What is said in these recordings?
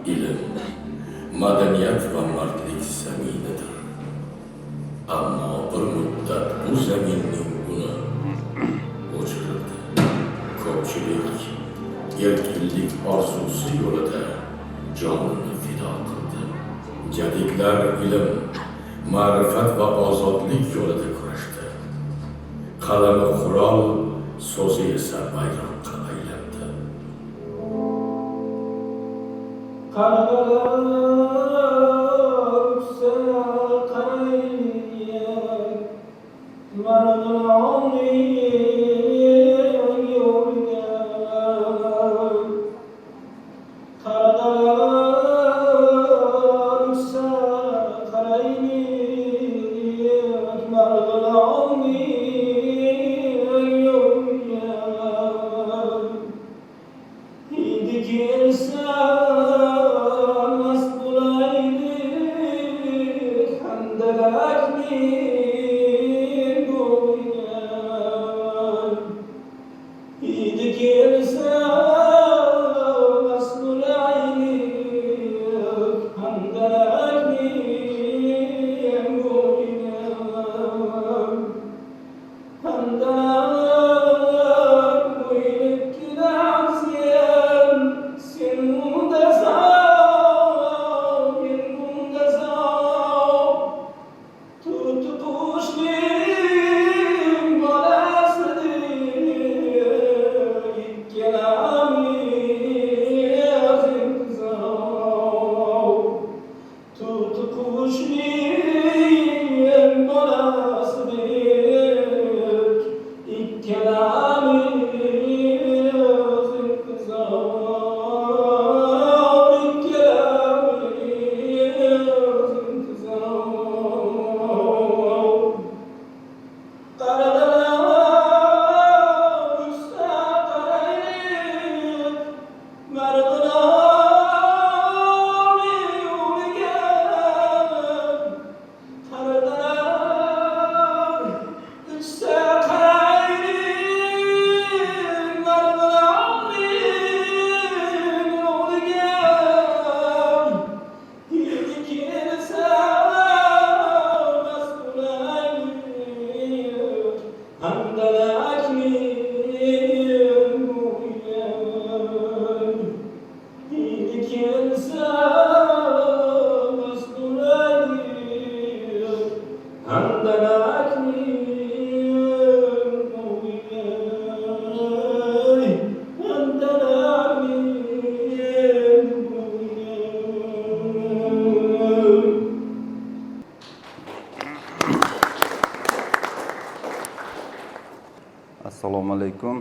Ilm, madaniyat va mardlik zaminidir. Ammo bir muddat bu zaminning uni o'chirildi. Ko'pchilik erkinlik orzusi yo'lida jonini fido qildi. Jadidlar ilm, ma'rifat va ozodlik yo'lida kurashdi. Qalami qurol, so'zi esa bayroqqa aylandi. Qarg'alar uchsa qaraylik, Marg'ilonning yo'liga. Qarg'alar uchsa qaraylik, Marg'ilonning yo'liga. Hidi kelsa mast bo'laylik, Handalakning bo'yiga. Hidi kelsa mast bo'laylik, Handalakning bo'yiga. Handalak bo'yini ikkidan sen undasan, men bundasan. To'tiqushning bolasidir, ikkalamiz intizor. To'tiqushning bolasidir, ikkalamiz intizor, ikkalamiz intizor. Qarg'alar uchsa qaraylik, Marg'ilonning yo'liga. Qarg'alar uchsa qaraylik, Marg'ilonning yo'liga. Hidi kelsa mast bo'laylik, Handalakning bo'yiga. Hidi kelsa mast bo'laylik, Handalakning bo'yiga. Handalakning bo'yiga. Assalomu alaykum.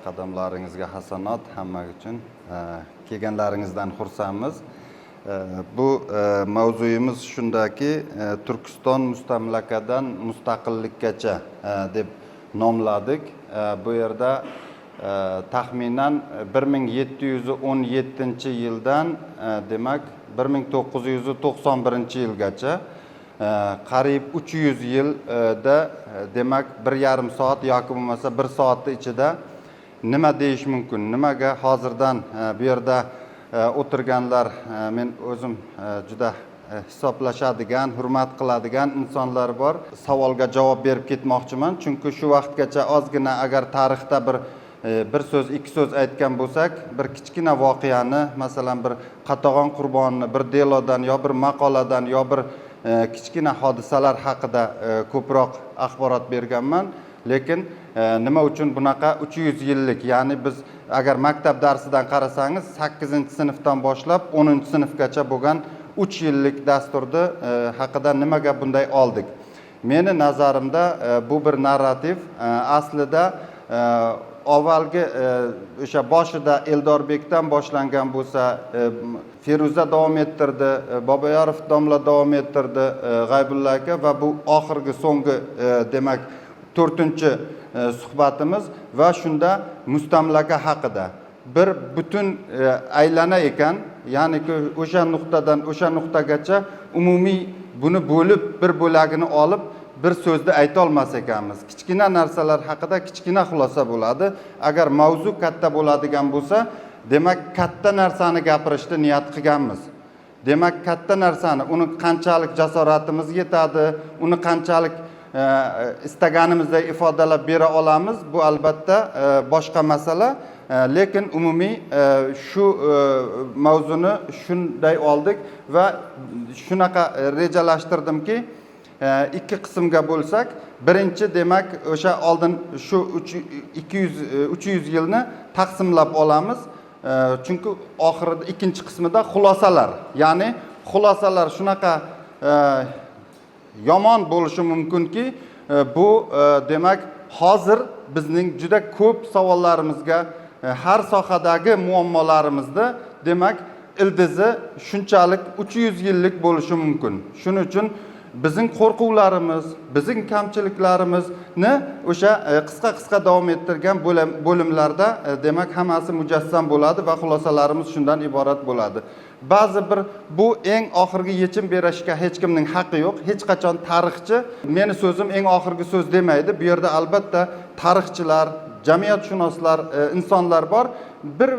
Qadamlaringizga hasanot hamma uchun. Kelganlaringizdan xursandmiz. Bu mavzuyimiz shundaki, Turkiston mustamlakadan mustaqillikkacha deb nomladik. Bu yerda taxminan 1717-yildan, demak, 1991-yilgacha, qariyb 300 yilda, demak, 1,5 soat yoki bo'lmasa 1 soatni ichida nima deyish mumkin? Nimaga hozirdan bu yerda o'tirganlar, men o'zim juda hisoblashadigan, hurmat qiladigan insonlar bor. Savolga javob berib ketmoqchiman, chunki shu vaqtgacha ozgina agar tarixda bir so'z, ikki so'z aytgan bo'lsak, bir kichkina voqeani, masalan, bir Qatag'on Qurbonni bir delodan yo bir maqoladan yo bir kichkina hodisalar haqida ko'proq axborot berganman. Lekin nima uchun bunaqa 300 yillik, ya'ni biz agar maktab darsidan qarasangiz, 8-sinfdan boshlab 10-sinfgacha bo'lgan 3 yillik dasturni haqida nimaga bunday oldik? Meni nazarimda bu bir narrativ. Aslida avvalgi o'sha boshida Eldorbekdan boshlangan bo'lsa, Feruza davom ettirdi, Boboyorov domla davom ettirdi, G'aybulla aka va bu oxirgi so'nggi, demak, 4-chi suhbatimiz va shunda mustamlaka haqida bir butun aylana ekan, ya'niki o'sha nuqtadan o'sha nuqtagacha umumiy buni bo'lib bir bo'lagini olib bir so'zda ayta olmas ekanmiz. Kichkina narsalar haqida kichkina xulosa bo'ladi. Agar mavzu katta bo'ladigan bo'lsa, Demak, katta narsani gapirishni niyat qilganmiz. Demak, katta narsani, uni qanchalik jasoratimiz yetadi, uni qanchalik istaganimizdek ifodalab bera olamiz, bu albatta boshqa masala. Lekin umumiy shu mavzuni shunday oldik va shunaqa rejalashtirdimki, ikki qismga bo'lsak, birinchi, demak, o'sha oldin shu 200, 300 yilni taqsimlab olamiz. Chunki oxirida, ikkinchi qismida xulosalar, ya'ni xulosalar shunaqa yomon bo'lishi mumkinki, bu demak, hozir bizning juda ko'p savollarimizga, har sohadagi muammolarimizda, demak, ildizi shunchalik 300 yillik bo'lishi mumkin. Shuning uchun bizning qo'rquvlarimiz, bizning kamchiliklarimizni o'sha qisqa qisqa davom ettirgan bo'limlarda, demak, hammasi mujassam bo'ladi va xulosalarimiz shundan iborat bo'ladi. Ba'zi bir bu eng oxirgi yechim berishga hech kimning haqqi yo'q. Hech qachon tarixchi meni so'zim eng oxirgi so'z demaydi. Bu yerda albatta tarixchilar, jamiyatshunoslar, insonlar bor. Bir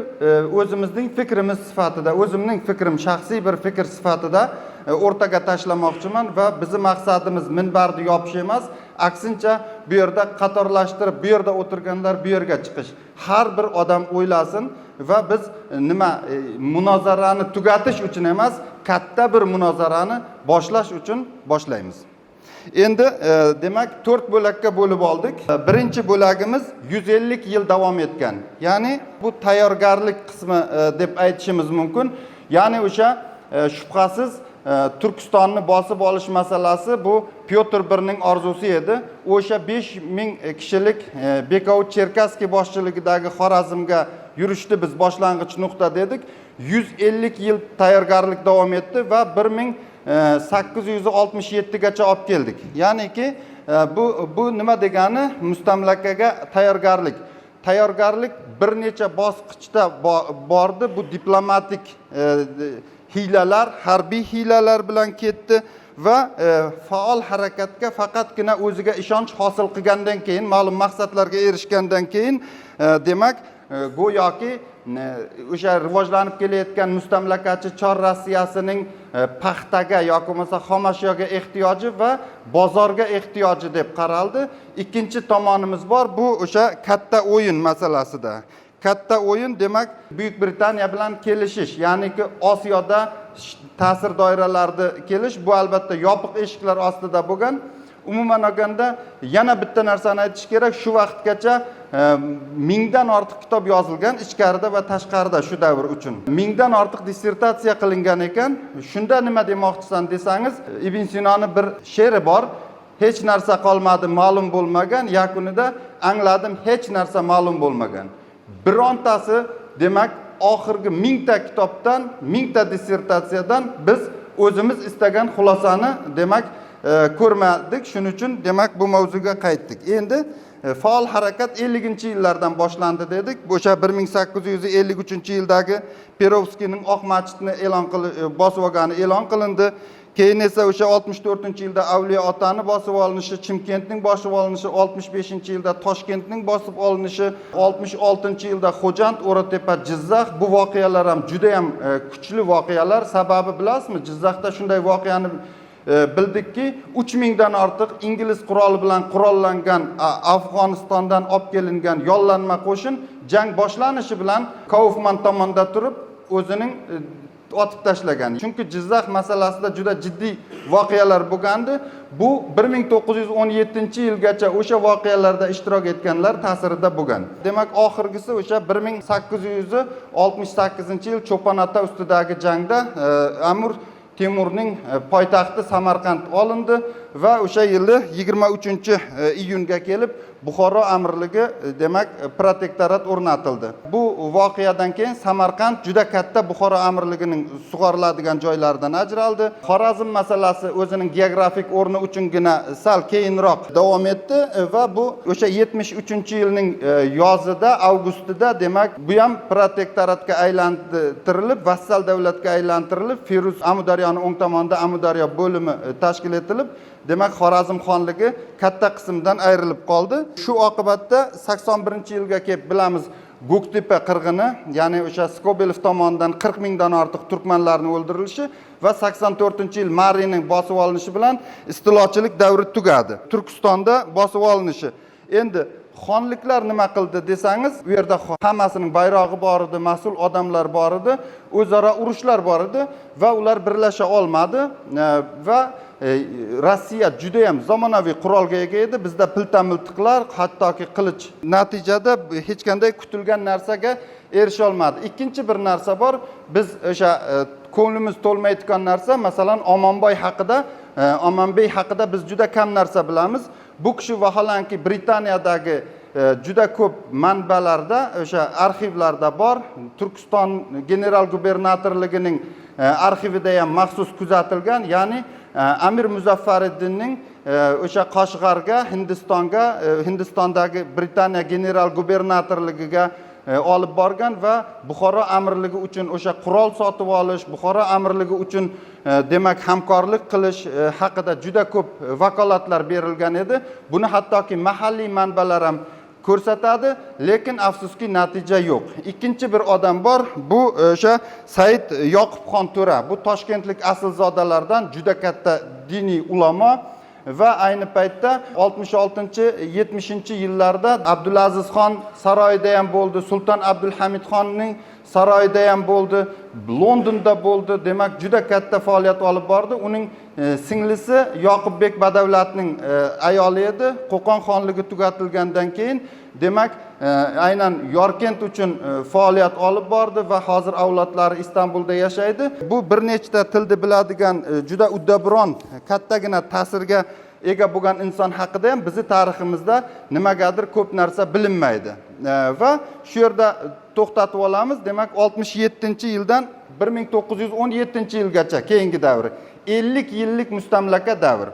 o'zimizning fikrimiz sifatida, o'zimning fikrim, shaxsiy bir fikr sifatida o'rtaga tashlamoqchiman va bizni maqsadimiz minbarni yopish emas, aksincha bu yerda qatorlashtirib, bu yerda o'tirganlar bu yerga chiqish. Har bir odam o'ylasin va biz nima, munozarani tugatish uchun emas, katta bir munozarani boshlash uchun boshlaymiz. Endi demak, to'rt bo'lakka bo'lib oldik. Birinchi bo'lagimiz 150 yil davom etgan. Ya'ni bu tayyorgarlik qismi deb aytishimiz mumkin. Ya'ni o'sha shubhasiz Turkistonni bosib olish masalasi bu Pyotr I ning orzusi edi. O'sha 5000 kishilik Bekovich Cherkasskiy boshchiligidagi Xorazmga yurishni biz boshlang'ich nuqta dedik. 150 yil tayyorgarlik davom etdi va 1867 gacha olib keldik. Ya'niki bu nima degani? Mustamlakaga tayyorgarlik. Tayyorgarlik bir necha bosqichda bordi. Bu diplomatik hiylalar, harbiy hiylalar bilan ketdi va faol harakatga faqatgina o'ziga ishonch hosil qilgandan keyin, ma'lum maqsadlarga erishgandan keyin, demak, go'yoki o'sha rivojlanib kelayotgan mustamlakachi Chor Rossiyasining paxtaga yoki bo'lmasa xomashyoga ehtiyoji va bozorga ehtiyoji deb qaraldi. Ikkinchi tomonimiz bor, bu o'sha katta o'yin masalasida. Katta o'yin, demak, Buyuk Britaniya bilan kelishish, ya'niki Osiyoda ta'sir doiralarida kelish, bu albatta yopiq eshiklar ostida bo'lgan. Umuman olganda yana bitta narsani aytish kerak, shu vaqtgacha 1000dan ortiq kitob yozilgan ichkarida va tashqarida shu davr uchun. 1000dan ortiq dissertatsiya qilingan ekan. Shunda nima demoqchisan desangiz, Ibn Sinoni bir she'ri bor. Hech narsa qolmadi ma'lum bo'lmagan, yakunida angladim hech narsa ma'lum bo'lmagan. Birontasi, demak, oxirgi 1000ta kitobdan, 1000ta dissertatsiyadan biz o'zimiz istagan xulosani, demak, ko'rmadik. Shuning uchun, demak, bu mavzuga qaytdik. Endi faol harakat 50-yillardan boshlandi dedik. O'sha 1853-yildagi Perovskiyning Oq masjidni e'lon qilib, bosib olgani e'lon qilindi. Keyin esa o'sha 64-yilda Avliyo Otani bosib olinishi, Chimkentning bosib olinishi, 65-yilda Toshkentning bosib olinishi, 66-yilda Xo'jand, O'ratepa, Jizzax, bu voqealar ham juda ham kuchli voqealar. Sababi bilasizmi? Jizzaxda shunday voqeani bildikki, 3000dan ortiq ingliz quroli bilan qurollangan, Afg'onistondan olib kelingan yollanma qo'shin jang boshlanishi bilan Kaufman tomonda turib o'zining otib tashlagan. Chunki Jizzax masalasida juda jiddiy voqealar bo'lgandi. Bu 1917-yilgacha o'sha voqealarda ishtirok etganlar ta'sirida bo'lgan. Demak, oxirgisi o'sha 1868-yil Cho'pon ota ustidagi jangda Amir Temurning poytaxti Samarqand olindi va o'sha yili 23 iyunga kelib Buxoro amirligi, demak, protektorat o'rnatildi. Bu voqeadan keyin Samarqand juda katta Buxoro amirligining sug'oriladigan joylaridan ajraldi. Xorazm masalasi o'zining geografik o'rni uchungina sal keyinroq davom etdi va bu o'sha 73-yilning yozida, avgustida, demak, bu ham protektoratga aylantirilib, vassal davlatga aylantirilib, Feruz Amudaryoning o'ng tomonida Amudaryo bo'limi tashkil etilib, demak, Xorazm xonligi katta qismdan ayrilib qoldi. Shu oqibatda 81-yilga kelib bilamiz, Go'ktepa qirg'ini, ya'ni o'sha Skobelev tomonidan 40 mingdan ortiq turkmanlarni o'ldirilishi va 84-yil Marining bosib olinishi bilan istilochilik davri tugadi. Turkistonda bosib olinishi. Endi xonliklar nima qildi desangiz, u yerda hammasining bayrog'i bor edi, mas'ul odamlar bor edi, o'zaro urushlar bor edi va ular birlasha olmadi va Rossiya juda ham zamonaviy qurolga ega edi. Bizda pilta miltiqlar, hattoki qilich. Natijada hech qanday kutilgan narsaga erisha olmadi. Ikkinchi bir narsa bor, biz o'sha ko'nglimiz to'lmaydigan narsa, masalan, Omonboy haqida, Omonbey haqida biz juda kam narsa bilamiz. Bu kishi vaholanki Britaniyadagi juda ko'p manbalarda, o'sha arxivlarda bor. Turkiston general gubernatorligining arxivida ham maxsus kuzatilgan, ya'ni Amir Muzaffariddinning o'sha Qoshg'arga, Hindistonga, Hindistondagi Britaniya general gubernatorligiga olib borgan va Buxoro amirligi uchun o'sha qurol sotib olish, Buxoro amirligi uchun demak hamkorlik qilish haqida juda ko'p vakolatlar berilgan edi. Buni hattoki mahalliy manbalar ham ko'rsatadi, lekin afsuski natija yo'q. Ikkinchi bir odam bor, bu o'sha Said Yoqubxon To'ra. Bu toshkentlik aslzodalardan juda katta diniy ulamo va ayni paytda 66-70 yillarda Abdulazizxon saroyida ham bo'ldi, Sulton Abdulhamidxonning saroyida ham bo'ldi, Londonda bo'ldi. Demak, juda katta faoliyat olib bordi. Uning singlisi Yoqubbek Badavlatning ayoli edi. Qo'qon xonligi tugatilgandan keyin demak aynan Yorkent uchun faoliyat olib bordi va hozir avlodlari Istanbulda yashaydi. Bu bir nechta tilni biladigan juda uddaburon, kattagina ta'sirga ega bo'lgan inson haqida ham bizni tariximizda nimagadir ko'p narsa bilinmaydi. Va shu yerda to'xtatib olamiz. Demak, 67-yildan 1917-yilgacha keyingi davr, 50 yillik mustamlaka davr.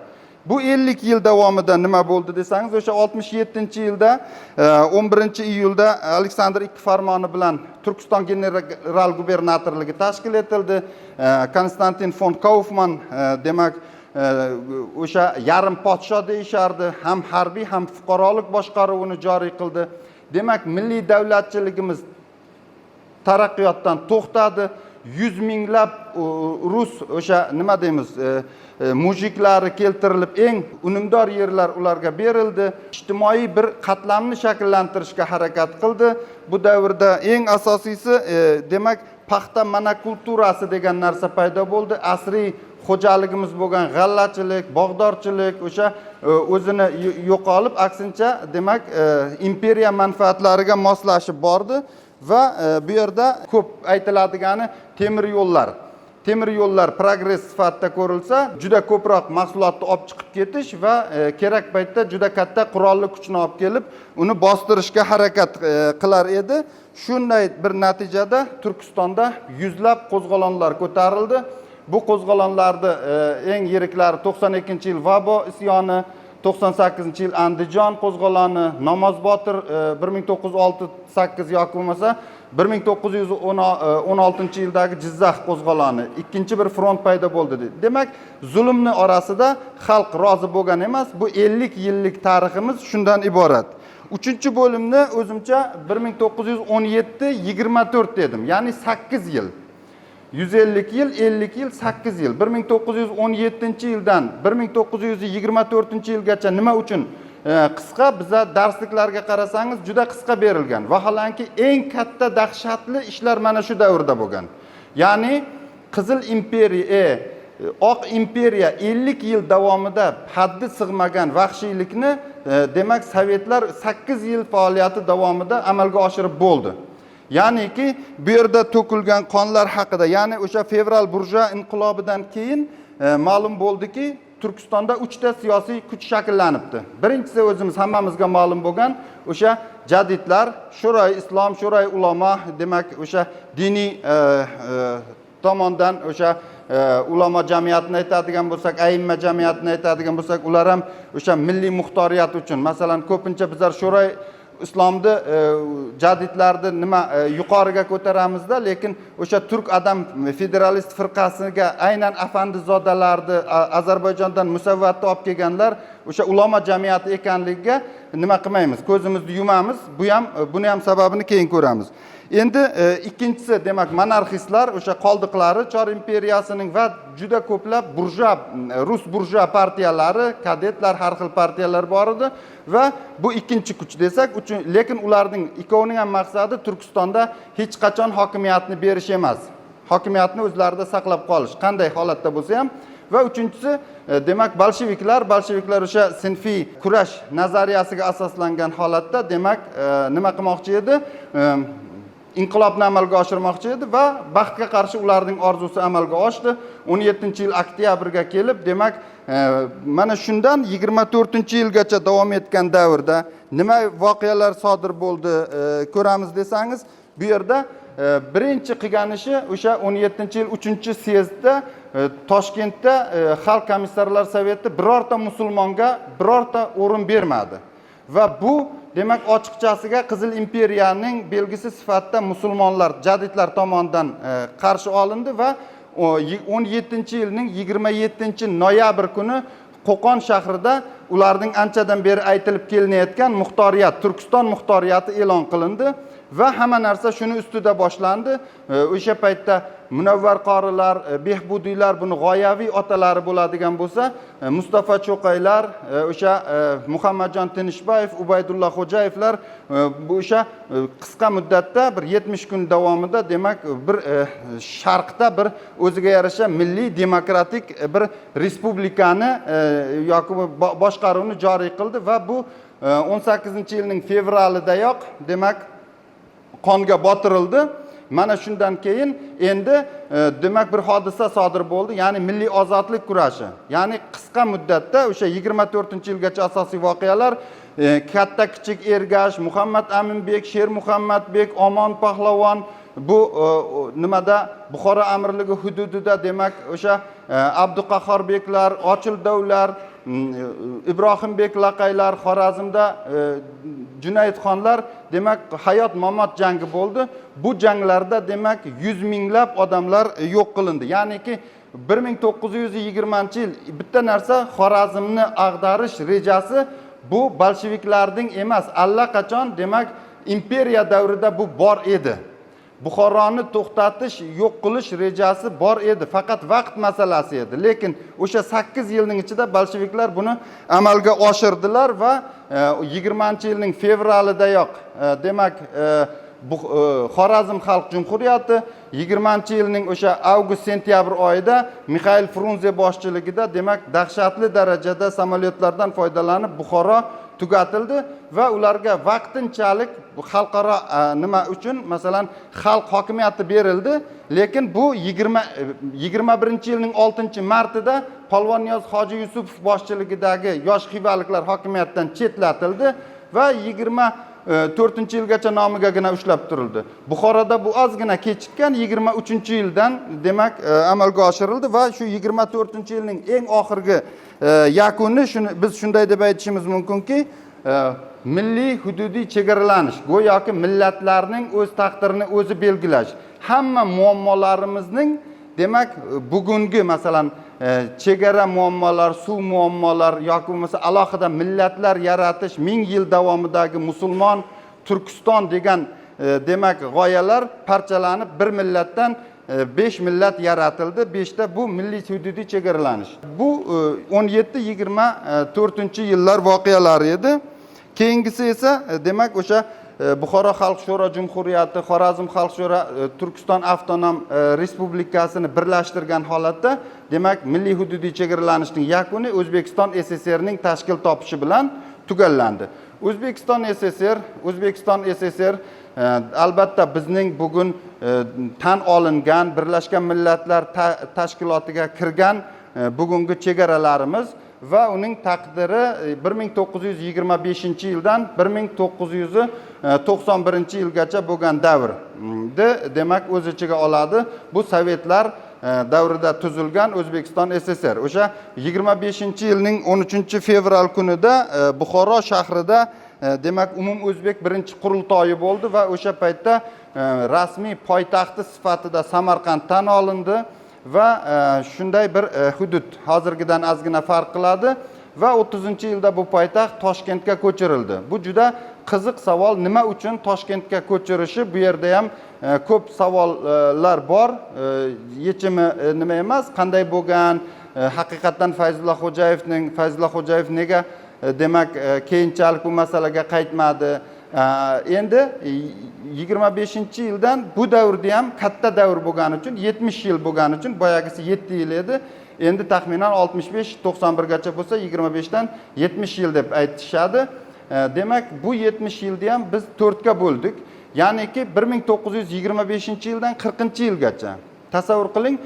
Bu 50 yil davomida nima bo'ldi desangiz, o'sha 67-yilda 11-iyulda Aleksandr II farmoni bilan Turkiston general gubernatorligi tashkil etildi. Konstantin fon Kaufman, demak, o'sha yarim podsho deyishardi, ham harbiy, ham fuqarolik boshqaruvini joriy qildi. Demak, milliy davlatchiligimiz taraqqiyotdan to'xtadi. Yuz minglab rus o'sha nima deymiz, mujiklari keltirilib, eng unumdor yerlar ularga berildi. Ijtimoiy bir qatlamni shakllantirishga harakat qildi. Bu davrda eng asosiysi, demak, paxta monokulturasi degan narsa paydo bo'ldi. Asriy xo'jaligimiz bo'lgan g'allachilik, bog'dorchilik o'sha o'zini yo'qolib, aksincha, demak, imperiya manfaatlariga moslashib bordi. Va bu yerda ko'p aytiladigani temir yo'llar. Temir yo'llar progress sifatida ko'rilsa, juda ko'proq mahsulotni olib chiqib ketish va kerak paytda juda katta qurolli kuchni olib kelib, uni bostirishga harakat qilar edi. Shunday bir natijada Turkistonda yuzlab qo'zg'olonlar ko'tarildi. Bu qo'zg'olonlarni eng yiriklari 92-yil Vabo isyoni, 98-yil Andijon qo'zg'oloni, Namozbotir 1968 yoki bo'lmasa 1916-yildagi Jizzax qo'zg'oloni, ikkinchi bir front paydo bo'ldi deydi. Demak, zulmni orasida xalq rozi bo'lgan emas. Bu 50 yillik tariximiz shundan iborat. Uchinchi bo'limni o'zimcha 1917-24 dedim, ya'ni 8 yil. 150 yil, 50 yil, 8 yil. 1917-yildan 1924-yilgacha nima uchun qisqa? Biza darsliklarga qarasangiz, juda qisqa berilgan. Vaholanki eng katta dahshatli ishlar mana shu davrda bo'lgan. Ya'ni Qizil imperiya, Oq imperiya 50 yil davomida haddi sig'magan vahshiylikni, demak, sovetlar 8 yil faoliyati davomida amalga oshirib bo'ldi. Ya'niki bu yerda to'kilgan qonlar haqida, ya'ni o'sha fevral burjua inqilobidan keyin ma'lum bo'ldiki, Turkistonda uchta siyosiy kuch shakllanibdi. Birinchisi o'zimiz hammamizga ma'lum bo'lgan o'sha jadidlar, Shuroy Islom, Shuroy ulamo, demak, o'sha diniy tomondan o'sha ulamo jamiyatini aytadigan bo'lsak, aimma jamiyatini aytadigan bo'lsak, ular ham o'sha milliy muxtoriyat uchun, masalan, ko'pincha bizlar Shuroy Islomni, jadidlarni nima, yuqoriga ko'taramizda, lekin o'sha turk adam federalist firqasiga aynan afandizodalarni Ozarbayjondan Musavvatni olib kelganlar o'sha ulamo jamiyati ekanligiga nima qilmaymiz, ko'zimizni yumamiz. Bu ham, buni ham sababini keyin ko'ramiz. Endi ikkinchisi, demak, monarxistlar, o'sha qoldiqlari Chor imperiyasining va juda ko'plab burjua, rus burjua partiyalari, kadetlar, har xil partiyalar bor edi va bu ikkinchi kuch desak uchun. Lekin ularning ikkovining ham maqsadi Turkistonda hech qachon hokimiyatni berish emas, hokimiyatni o'zlarida saqlab qolish qanday holatda bo'lsa ham. Va uchinchisi, demak, bolsheviklar. Bolsheviklar o'sha sinfiy kurash nazariyasiga asoslangan holatda, demak, nima qilmoqchi edi? Inqilobni amalga oshirmoqchi edi va baxtga qarshi ularning orzusi amalga oshdi. 17-yil oktyabrga kelib, demak, mana shundan 24-yilgacha davom etgan davrda nima voqealar sodir bo'ldi, ko'ramiz desangiz, bu yerda birinchi qilgan ishi o'sha 17-yil 3-syezdda Toshkentda Xalq komissarlar soveti birorta musulmonga birorta o'rin bermadi va bu, demak, ochiqchasiga Qizil imperiyaning belgisi sifatida musulmonlar, jadidlar tomonidan qarshi olindi va 17-yilning 27 noyabr kuni Qo'qon shahrida ularning anchadan beri aytilib kelinayotgan muxtoriyat, Turkiston muxtoriyati e'lon qilindi va hamma narsa shuni ustida boshlandi. O'sha paytda Munavvar qorilar, Behbudiylar buni g'oyaviy otalari bo'ladigan bo'lsa, Mustafa Cho'qaylar, o'sha Muhammadjon Tinchboyev, Ubaydulla Xo'jayevlar bu o'sha qisqa muddatda, bir 70 kun davomida, demak, bir sharqda bir o'ziga yarasha milliy demokratik bir respublikani yoki boshqaruvni joriy qildi va bu 18-yilning fevralidayoq, demak, qonga botirildi. Mana shundan keyin endi, demak, bir hodisa sodir bo'ldi, ya'ni milliy ozodlik kurashi. Ya'ni qisqa muddatda o'sha 24-yilgacha asosiy voqealar: katta kichik Ergash, Muhammad Aminbek, Sher Muhammadbek, Omon pahlavon, bu nimada, Buxoro amirligi hududida, demak, o'sha Abduqahhorbeklar, Ochildovlar, Ibrohimbek laqaylar, Xorazmda Junaydxonlar, demak, hayot mamot jangi bo'ldi. Bu janglarda, demak, yuz minglab odamlar yo'q qilindi. Ya'niki 1920-yil bitta narsa, Xorazmni ag'darish rejasi bu bolsheviklarning emas, allaqachon, demak, imperiya davrida bu bor edi. Buxoroni to'xtatish, yo'q qilish rejasi bor edi, faqat vaqt masalasi edi. Lekin o'sha 8 yilning ichida bolsheviklar buni amalga oshirdilar va 20-yilning fevralidayoq, demak, Xorazm Xalq Jumhuriyati, 20-yilning o'sha avgust sentyabr oyida Mixail Frunze boshchiligida, demak, dahshatli darajada samolyotlardan foydalanib Buxoro tugatildi va ularga vaqtinchalik bu xalqaro nima uchun, masalan, xalq hokimiyati berildi. Lekin bu 21-yilning 6 martida Polvonniyoz Hoji Yusupov boshchiligidagi yosh xivaliklar hokimiyatdan chetlatildi va 24-yilgacha nomigagina ushlab turildi. Buxoroda bu ozgina kechikkan, 23-yildan, demak, amalga oshirildi va shu 24-yilning eng oxirgi yakuni, shuni biz shunday deb aytishimiz mumkinki, milliy hududiy chegaralanish, go'yoki millatlarning o'z taqdirini o'zi belgilash, hamma muammolarimizning, demak, bugungi, masalan, chegara muammolar, suv muammolar yoki bo'lmasa alohida millatlar yaratish, 1000 yil davomidagi musulmon Turkiston degan, demak, g'oyalar parchalanib, bir millatdan besh millat yaratildi. Beshta, bu milliy hududiy chegaralanish. Bu 17-24-yillar voqealari edi. Keyingisi esa, demak, o'sha Buxoro Xalq Sho'ro Jumhuriyati, Xorazm Xalq Sho'ro, Turkiston avtonom respublikasini birlashtirgan holatda, demak, milliy hududiy chegaralanishning yakuni O'zbekiston SSRning tashkil topishi bilan tugallandi. O'zbekiston SSR, albatta, bizning bugun tan olingan, Birlashgan Millatlar Tashkilotiga kirgan bugungi chegaralarimiz va uning taqdiri 1925-yildan 1991-yilgacha bo'lgan davrni, demak, o'z ichiga oladi. Bu sovetlar davrida tuzilgan O'zbekiston SSR. O'sha 25-yilning 13 fevral kunida Buxoro shahrida Demak, umum o'zbek birinchi qurultoyi bo'ldi va o'sha paytda rasmiy poytaxti sifatida Samarqand tan olindi va shunday bir hudud hozirgidan ozgina farq qiladi va 30-yilda bu poytaxt Toshkentga ko'chirildi. Bu juda qiziq savol, nima uchun Toshkentga ko'chirishi? Bu yerda ham ko'p savollar bor, yechimi nima emas, qanday bo'lgan haqiqatdan Fayzulla Xo'jayev nega demak keyinchalik bu masalaga qaytmadi? Endi 25-yildan bu davrda ham katta davr bo'lgani uchun, 70 yil bo'lgani uchun, boyagisi 7 yil edi, endi taxminan 65-91gacha bo'lsa, 25dan 70 yil deb aytishadi. Demak, bu 70 yilni ham biz to'rtga bo'ldik, ya'niki 1925-yildan 40-yilgacha. Tasavvur qiling,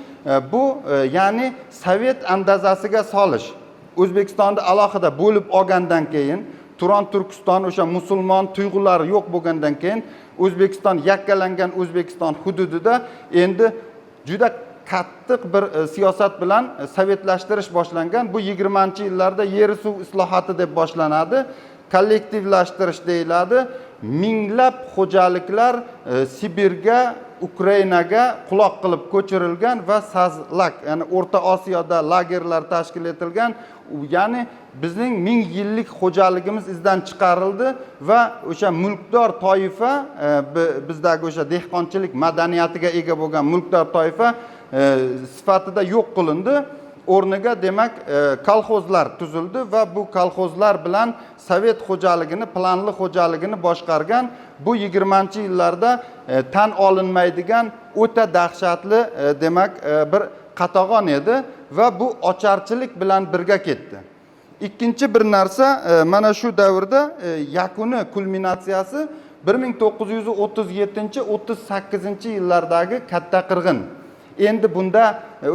bu ya'ni sovet andazasiga solish, O'zbekistonni alohida bo'lib olgandan keyin, Turon, Turkiston, o'sha musulmon tuyg'ulari yo'q bo'lgandan keyin, O'zbekiston, yakkalangan O'zbekiston hududida endi juda qattiq bir siyosat bilan sovetlashtirish boshlangan. Bu 20-yillarda yer suv islohoti deb boshlanadi, kollektivlashtirish deyiladi. Minglab xo'jaliklar Sibirga, Ukrainaga quloq qilib ko'chirilgan va Sazlak, ya'ni O'rta Osiyoda lagerlar tashkil etilgan. Ya'ni bizning ming yillik xo'jaligimiz izdan chiqarildi va o'sha mulkdor toifa, bizdagi o'sha dehqonchilik madaniyatiga ega bo'lgan mulkdor toifa sifatida yo'q qilindi. O'rniga, demak, kolxozlar tuzildi va bu kolxozlar bilan sovet xo'jaligini, planli xo'jaligini boshqargan. Bu 20-yillarda tan olinmaydigan o'ta dahshatli demak bir qatag'on edi va bu ocharchilik bilan birga ketdi. Ikkinchi bir narsa, mana shu davrda yakuni, kulminatsiyasi 1937-38-yillardagi katta qirg'in. Endi bunda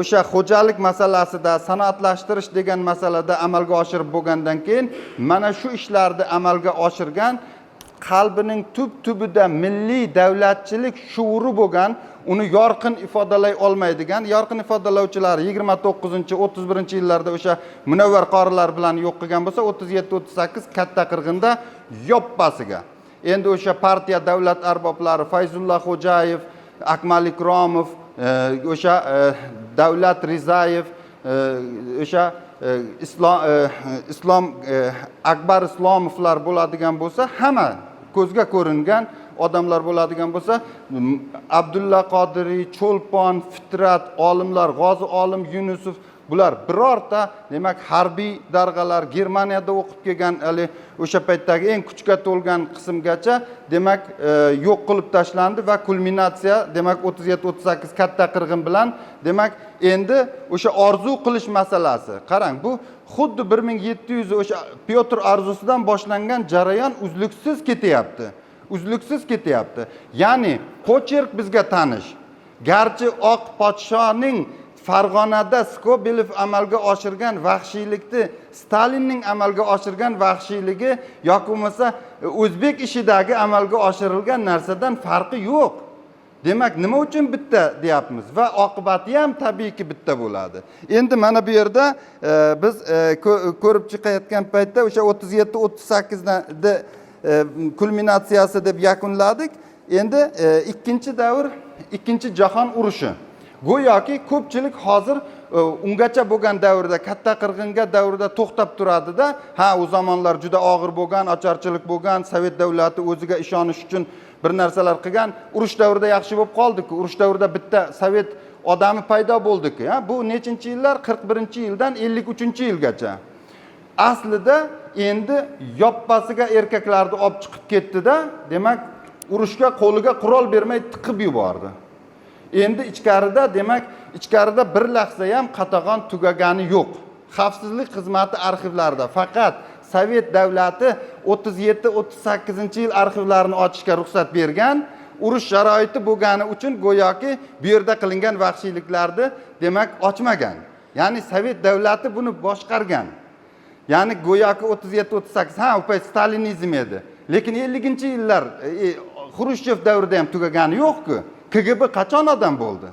o'sha xo'jalik masalasida, sanoatlashtirish degan masalada amalga oshirib bo'lgandan keyin, mana shu ishlarni amalga oshirgan, qalbining tub tubida milliy davlatchilik shuuri bo'lgan, uni yorqin ifodalay olmaydigan, yorqin ifodalovchilar 29, 31-yillarda o'sha Munavvar qorilar bilan yo'q qilgan bo'lsa, 37-38 katta qirg'inda yoppasiga endi o'sha partiya, davlat arboblari Fayzulla Xo'jayev, Akmal Ikromov, o'sha Davlat Rizayev, o'sha Islom, Akbar Islomovlar bo'ladigan bo'lsa, hamma ko'zga ko'ringan odamlar bo'ladigan bo'lsa, Abdulla Qodiriy, Cho'lpon, Fitrat, olimlar, G'ozi olim Yunusov, bular birorta, demak, harbiy darg'alar, Germaniyada o'qib kelgan, hali o'sha paytdagi eng kuchga to'lgan qismgacha, demak, yo'q qilib tashlandi va kulminatsiya, demak, 37-38 katta qirg'in bilan, demak, endi o'sha orzu qilish masalasi. Qarang, bu xuddi 1700, o'sha Pyotr orzusidan boshlangan jarayon uzluksiz ketyapti, uzluksiz ketyapti. Ya'ni почерк bizga tanish. Garchi oq podshoning Farg'onada Skobelev amalga oshirgan vahshiylikni Stalinning amalga oshirgan vahshiyligi yoki bo'lmasa o'zbek ishidagi amalga oshirilgan narsadan farqi yo'q. Demak, nima uchun bitta deyapmiz va oqibati ham tabiiyki bitta bo'ladi. Endi mana bu yerda biz ko'rib chiqayotgan paytda o'sha 37-38da kulminatsiyasi deb yakunladik. Endi ikkinchi davr, ikkinchi jahon urushi. Go'yoki ko'pchilik hozir ungacha bo'lgan davrda, katta qirg'inga davrida to'xtab turadida, ha, u zamonlar juda og'ir bo'lgan, ocharchilik bo'lgan, sovet davlati o'ziga ishonish uchun bir narsalar qilgan, urush davrida yaxshi bo'lib qoldiku, urush davrida bitta sovet odami paydo bo'ldiku. Ha, bu nechinchi yillar? 41-yildan 53-yilgacha. Aslida endi yoppasiga erkaklarni olib chiqib ketdida, demak, urushga qo'liga qurol bermay tiqib yubordi. Endi ichkarida, demak, ichkarida bir lahza ham qatag'on tugagani yo'q. Xavfsizlik xizmati arxivlarida faqat sovet davlati 37-38-yil arxivlarini ochishga ruxsat bergan. Urush sharoiti bo'lgani uchun go'yoki bu yerda qilingan vahshiyliklarni, demak, ochmagan. Ya'ni sovet davlati buni boshqargan. Ya'ni go'yoki 37-38, ha, u payt stalinizm edi, lekin 50-yillar Xrushchev davrida ham tugagani yo'qku. KGB qachon odam bo'ldi,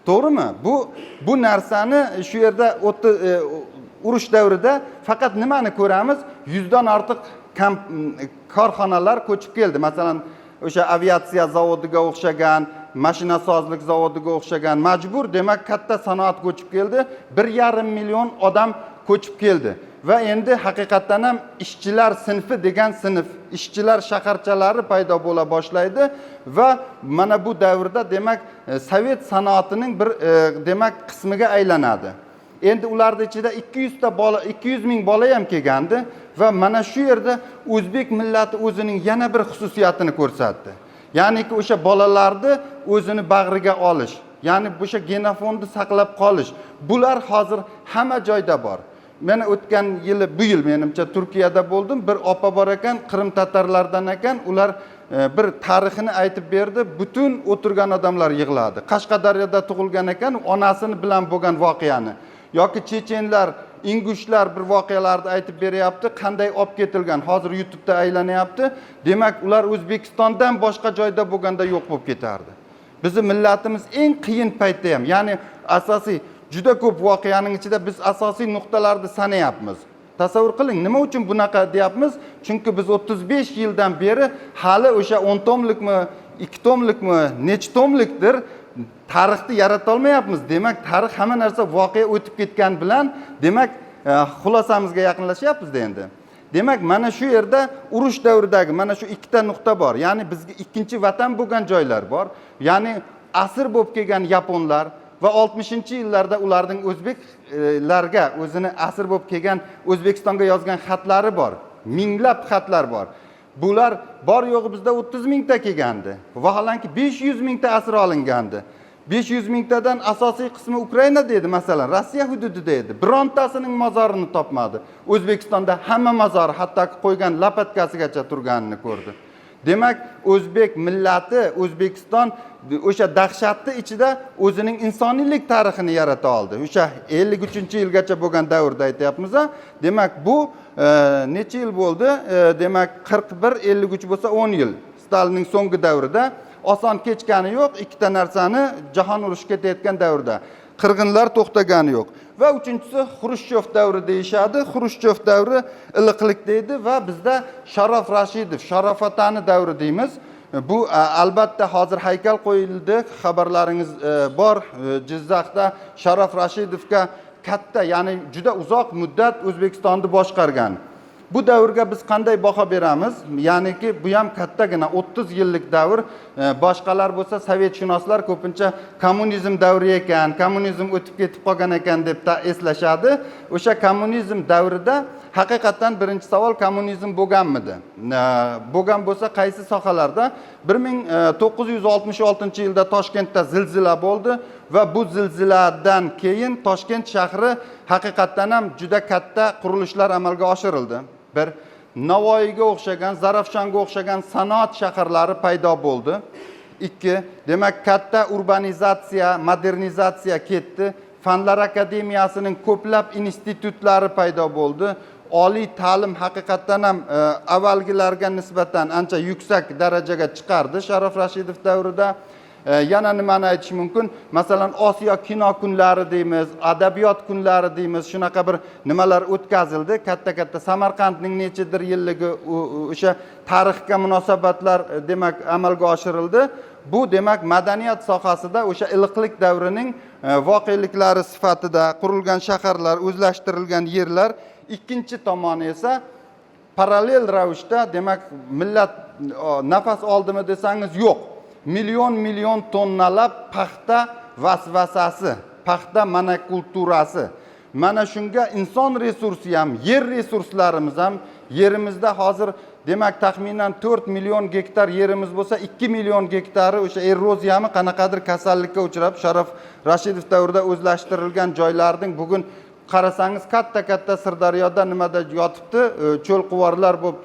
to'g'rimi? Bu narsani shu yerda urush davrida faqat nimani ko'ramiz? 100dan ortiq korxonalar ko'chib keldi. Masalan, o'sha aviatsiya zavodiga o'xshagan, mashinasozlik zavodiga o'xshagan majbur, demak, katta sanoat ko'chib keldi. 1,5 million odam ko'chib keldi va endi haqiqatdan ham ishchilar sinfi degan sinf, ishchilar shaharchalari paydo bo'la boshlaydi va mana bu davrda, demak, sovet sanoatining bir demak, qismiga aylanadi. Endi ularni ichida 200 ta bola, 200 ming bola ham kelgandi va mana shu yerda o'zbek millati o'zining yana bir xususiyatini ko'rsatdi. Ya'niki o'sha bolalarni o'zini bag'riga olish, ya'ni o'sha genofondni saqlab qolish. Bular hozir hamma joyda bor. Mana o'tgan yili, bu yil menimcha Turkiyada bo'ldim. Bir opa bor ekan, Qrim tatarlardan ekan. Ular bir tarixini aytib berdi. Butun o'tirgan odamlar yig'ladi. Qashqadaryoda tug'ilgan ekan, onasini bilan bo'lgan voqeani. Yoki chechenlar, ingushlar bir voqealarni aytib beryapti, qanday olib ketilgan. Hozir YouTube'da aylanyapti. Demak, ular O'zbekistondan boshqa joyda bo'lganda yo'q bo'lib ketardi. Bizni millatimiz eng qiyin paytda ham, ya'ni asosiy juda ko'p voqeaning ichida biz asosiy nuqtalarni sanayapmiz. Tasavvur qiling, nima uchun bunaqa deyapmiz? Chunki biz 35 yildan beri hali o'sha 10 tomlikmi, 2 tomlikmi, necha tomlikdir tarixni yarata olmayapmiz. Demak, tarix hamma narsa voqea o'tib ketgan bilan, demak, xulosamizga yaqinlashyapmiz endi. Demak, mana shu yerda urush davridagi mana shu ikkita nuqta bor. Ya'ni bizga ikkinchi vatan bo'lgan joylar bor. Ya'ni asir bo'lib kelgan yaponlar va 60-yillarda ularning o'zbeklarga o'zini asir bo'lib kelgan O'zbekistonga yozgan xatlari bor. Minglab xatlar bor. Bular bor yo'g'i bizda 30 mingta kelgandi. Vaholanki 500 mingta asir olingandi. 500 mingtadan asosiy qismi Ukrainada edi, masalan, Rossiya hududida edi. Birontasining mozorini topmadi. O'zbekistonda hamma mozori, hattoki qo'ygan lopatkasigacha turganini ko'rdi. Demak, o'zbek millati, O'zbekiston o'sha dahshatni ichida o'zining insoniylik tarixini yarata oldi. O'sha 53-yilgacha bo'lgan davrda aytyapmiz. Demak, bu necha yil bo'ldi? Demak, 41, 53 bo'lsa 10 yil. Stalinning so'nggi davrida oson kechgani yo'q, ikkita narsani, jahon urushi ketayotgan davrda. Qirg'inlar to'xtagani yo'q. Va uchinchisi Xrushchev davri deyishadi. Xrushchev davri iliqlik deydi va bizda Sharof Rashidov, Sharof otani davri deymiz. Bu albatta hozir haykal qo'yildi, xabarlaringiz bor. Jizzaxda Sharof Rashidovga katta, ya'ni juda uzoq muddat O'zbekistonni boshqargan. Bu davrga biz qanday baho beramiz? Ya'niki bu ham kattagina 30 yillik davr. Boshqalar bo'lsa, sovetshunoslar ko'pincha kommunizm davri ekan, kommunizm o'tib ketib qolgan ekan deb eslashadi. O'sha kommunizm davrida haqiqatdan birinchi savol, kommunizm bo'lganmidi? Bo'lgan bo'lsa qaysi sohalarda? 1966-yilda Toshkentda zilzila bo'ldi va bu zilziladan keyin Toshkent shahri haqiqatdan ham juda katta qurilishlar amalga oshirildi. Bir Navoiyga o'xshagan, Zarafshonga o'xshagan sanoat shaharlari paydo bo'ldi. Ikki, demak, katta urbanizatsiya, modernizatsiya ketdi. Fanlar akademiyasining ko'plab institutlari paydo bo'ldi. Oliy ta'lim haqiqatdan ham avvalgilarga nisbatan ancha yuksak darajaga chiqardi Sharof Rashidov davrida. Yana nimani aytish mumkin? Masalan, Osiyo kino kunlari deymiz, adabiyot kunlari deymiz, shunaqa bir nimalar o'tkazildi. Katta-katta Samarqandning nechidir yilligi o'sha tarixga munosabatlar demak amalga oshirildi. Bu demak madaniyat sohasida o'sha iliqlik davrining voqeliklari sifatida qurilgan shaharlar, o'zlashtirilgan yerlar. Ikkinchi tomoni esa parallel ravishda, demak, millat nafas oldimi desangiz, yo'q. Million million tonnalab paxta vasvasasi, paxta monokulturasi. Mana shunga inson resursi ham, yer resurslarimiz ham, yerimizda hozir demak taxminan 4 million gektar yerimiz bo'lsa, 2 million gektari o'sha eroziyami, qanaqadir kasallikka uchrab, Sharof Rashidov davrida o'zlashtirilgan joylarning bugun qarasangiz katta-katta Sirdaryoda nimada yotibdi, cho'l quvorlar bo'lib,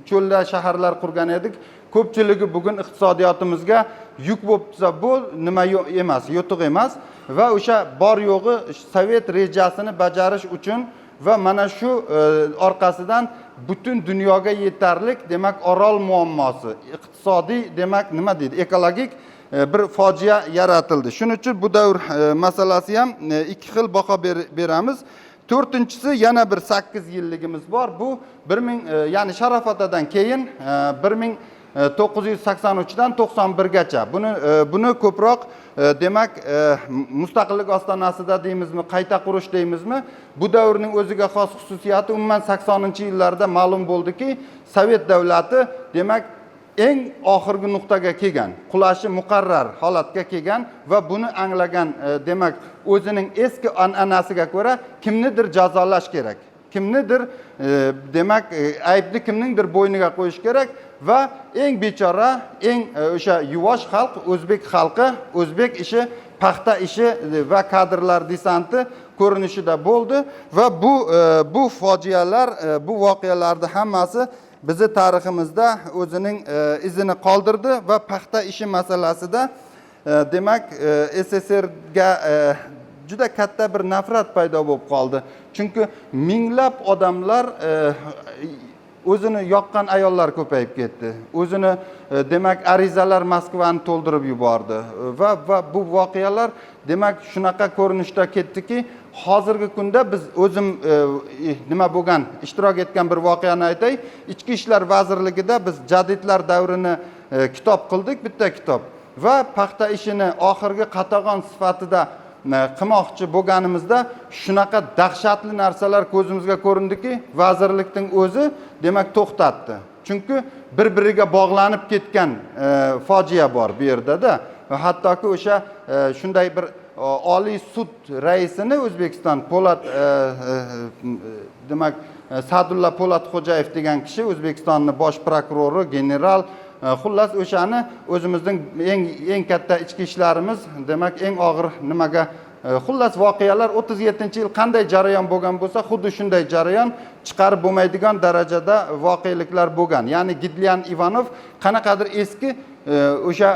cho'lda shaharlar qurgan edik. Ko'pchiligi bugun iqtisodiyotimizga yuk bo'lib tursa, bu nima emas, yutuq emas va o'sha bor yo'g'i sovet rejasini bajarish uchun va mana shu orqasidan butun dunyoga yetarlik, demak, Orol muammosi, iqtisodiy, demak, nima deydi, ekologik bir fojia yaratildi. Shuning uchun bu davr masalasi ham ikki xil baho beramiz. To'rtinchisi, yana bir 8 yilligimiz bor. Bu 1000, ya'ni Sharof otadan keyin 1983dan 91gacha. Buni ko'proq, demak, mustaqillik ostonasida deymizmi, qayta qurish deymizmi, bu davrning o'ziga xos xususiyati, umuman 80-yillarda ma'lum bo'ldiki, Sovet davlati, demak, eng oxirgi nuqtaga kelgan, qulashi muqarrar holatga kelgan va buni anglagan, demak, o'zining eski an'anasiga ko'ra kimnidir jazolash kerak, kimnidir, demak, aybni kimningdir bo'yniga qo'yish kerak va eng bechora, eng o'sha yuvosh xalq, o'zbek xalqi, o'zbek ishi, paxta ishi va kadrlar desanti ko'rinishida bo'ldi. Va bu fojialar, bu voqealarni hammasi bizni tariximizda o'zining izini qoldirdi. Va paxta ishi masalasida, demak, SSSRga juda katta bir nafrat paydo bo'lib qoldi, chunki minglab odamlar, o'zini yoqqan ayollar ko'payib ketdi, o'zini, demak, arizalar Moskvani to'ldirib yubordi. Va bu voqealar, demak, shunaqa ko'rinishda ketdiki, hozirgi kunda biz o'zim nima bo'lgan, ishtirok etgan bir voqeani aytay. Ichki ishlar vazirligida biz jadidlar davrini kitob qildik, bitta kitob, va paxta ishini oxirgi qatag'on sifatida qilmoqchi bo'lganimizda shunaqa dahshatli narsalar ko'zimizga ko'rindiki, vazirlikning o'zi, demak, to'xtatdi, chunki bir biriga bog'lanib ketgan fojia bor bu yerdada. Va hattoki o'sha shunday bir Oliy sud raisini, O'zbekiston Po'lat, demak, Sa'dulla Po'latxo'jayev degan kishi, O'zbekistonni bosh prokurori, general, xullas, o'shani o'zimizning eng katta ichki ishlarimiz, demak, eng og'ir nimaga, xullas, voqealar 37-yil qanday jarayon bo'lgan bo'lsa, xuddi shunday jarayon, chiqarib bo'lmaydigan darajada voqeliklar bo'lgan. Ya'ni Gidlian Ivanov qanaqadir eski, o'sha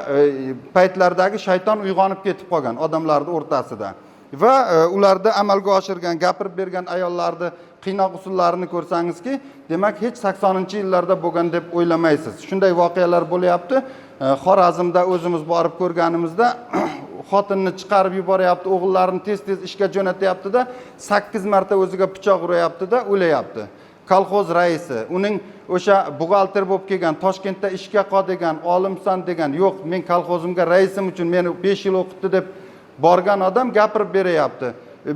paytlardagi shayton uyg'onib ketib qolgan odamlarni o'rtasida. Va ularda amalga oshirgan, gapirib bergan ayollarni qiynoq usullarini ko'rsangizki, demak, hech 80-yillarda bo'lgan deb o'ylamaysiz. Shunday voqealar bo'lyapti. Xorazmda o'zimiz borib ko'rganimizda, xotinni chiqarib yuboryapti, o'g'illarini tez tez ishga jo'natyaptida, 8 marta o'ziga pichoq uryaptida, o'layapti. Kolxoz raisi, uning o'sha buxgalter bo'lib kelgan, Toshkentda ishga qol degan, olimsan degan, yo'q, men kolxozimga raisim uchun meni 5 yil o'qitdi deb borgan odam gapirib beryapti.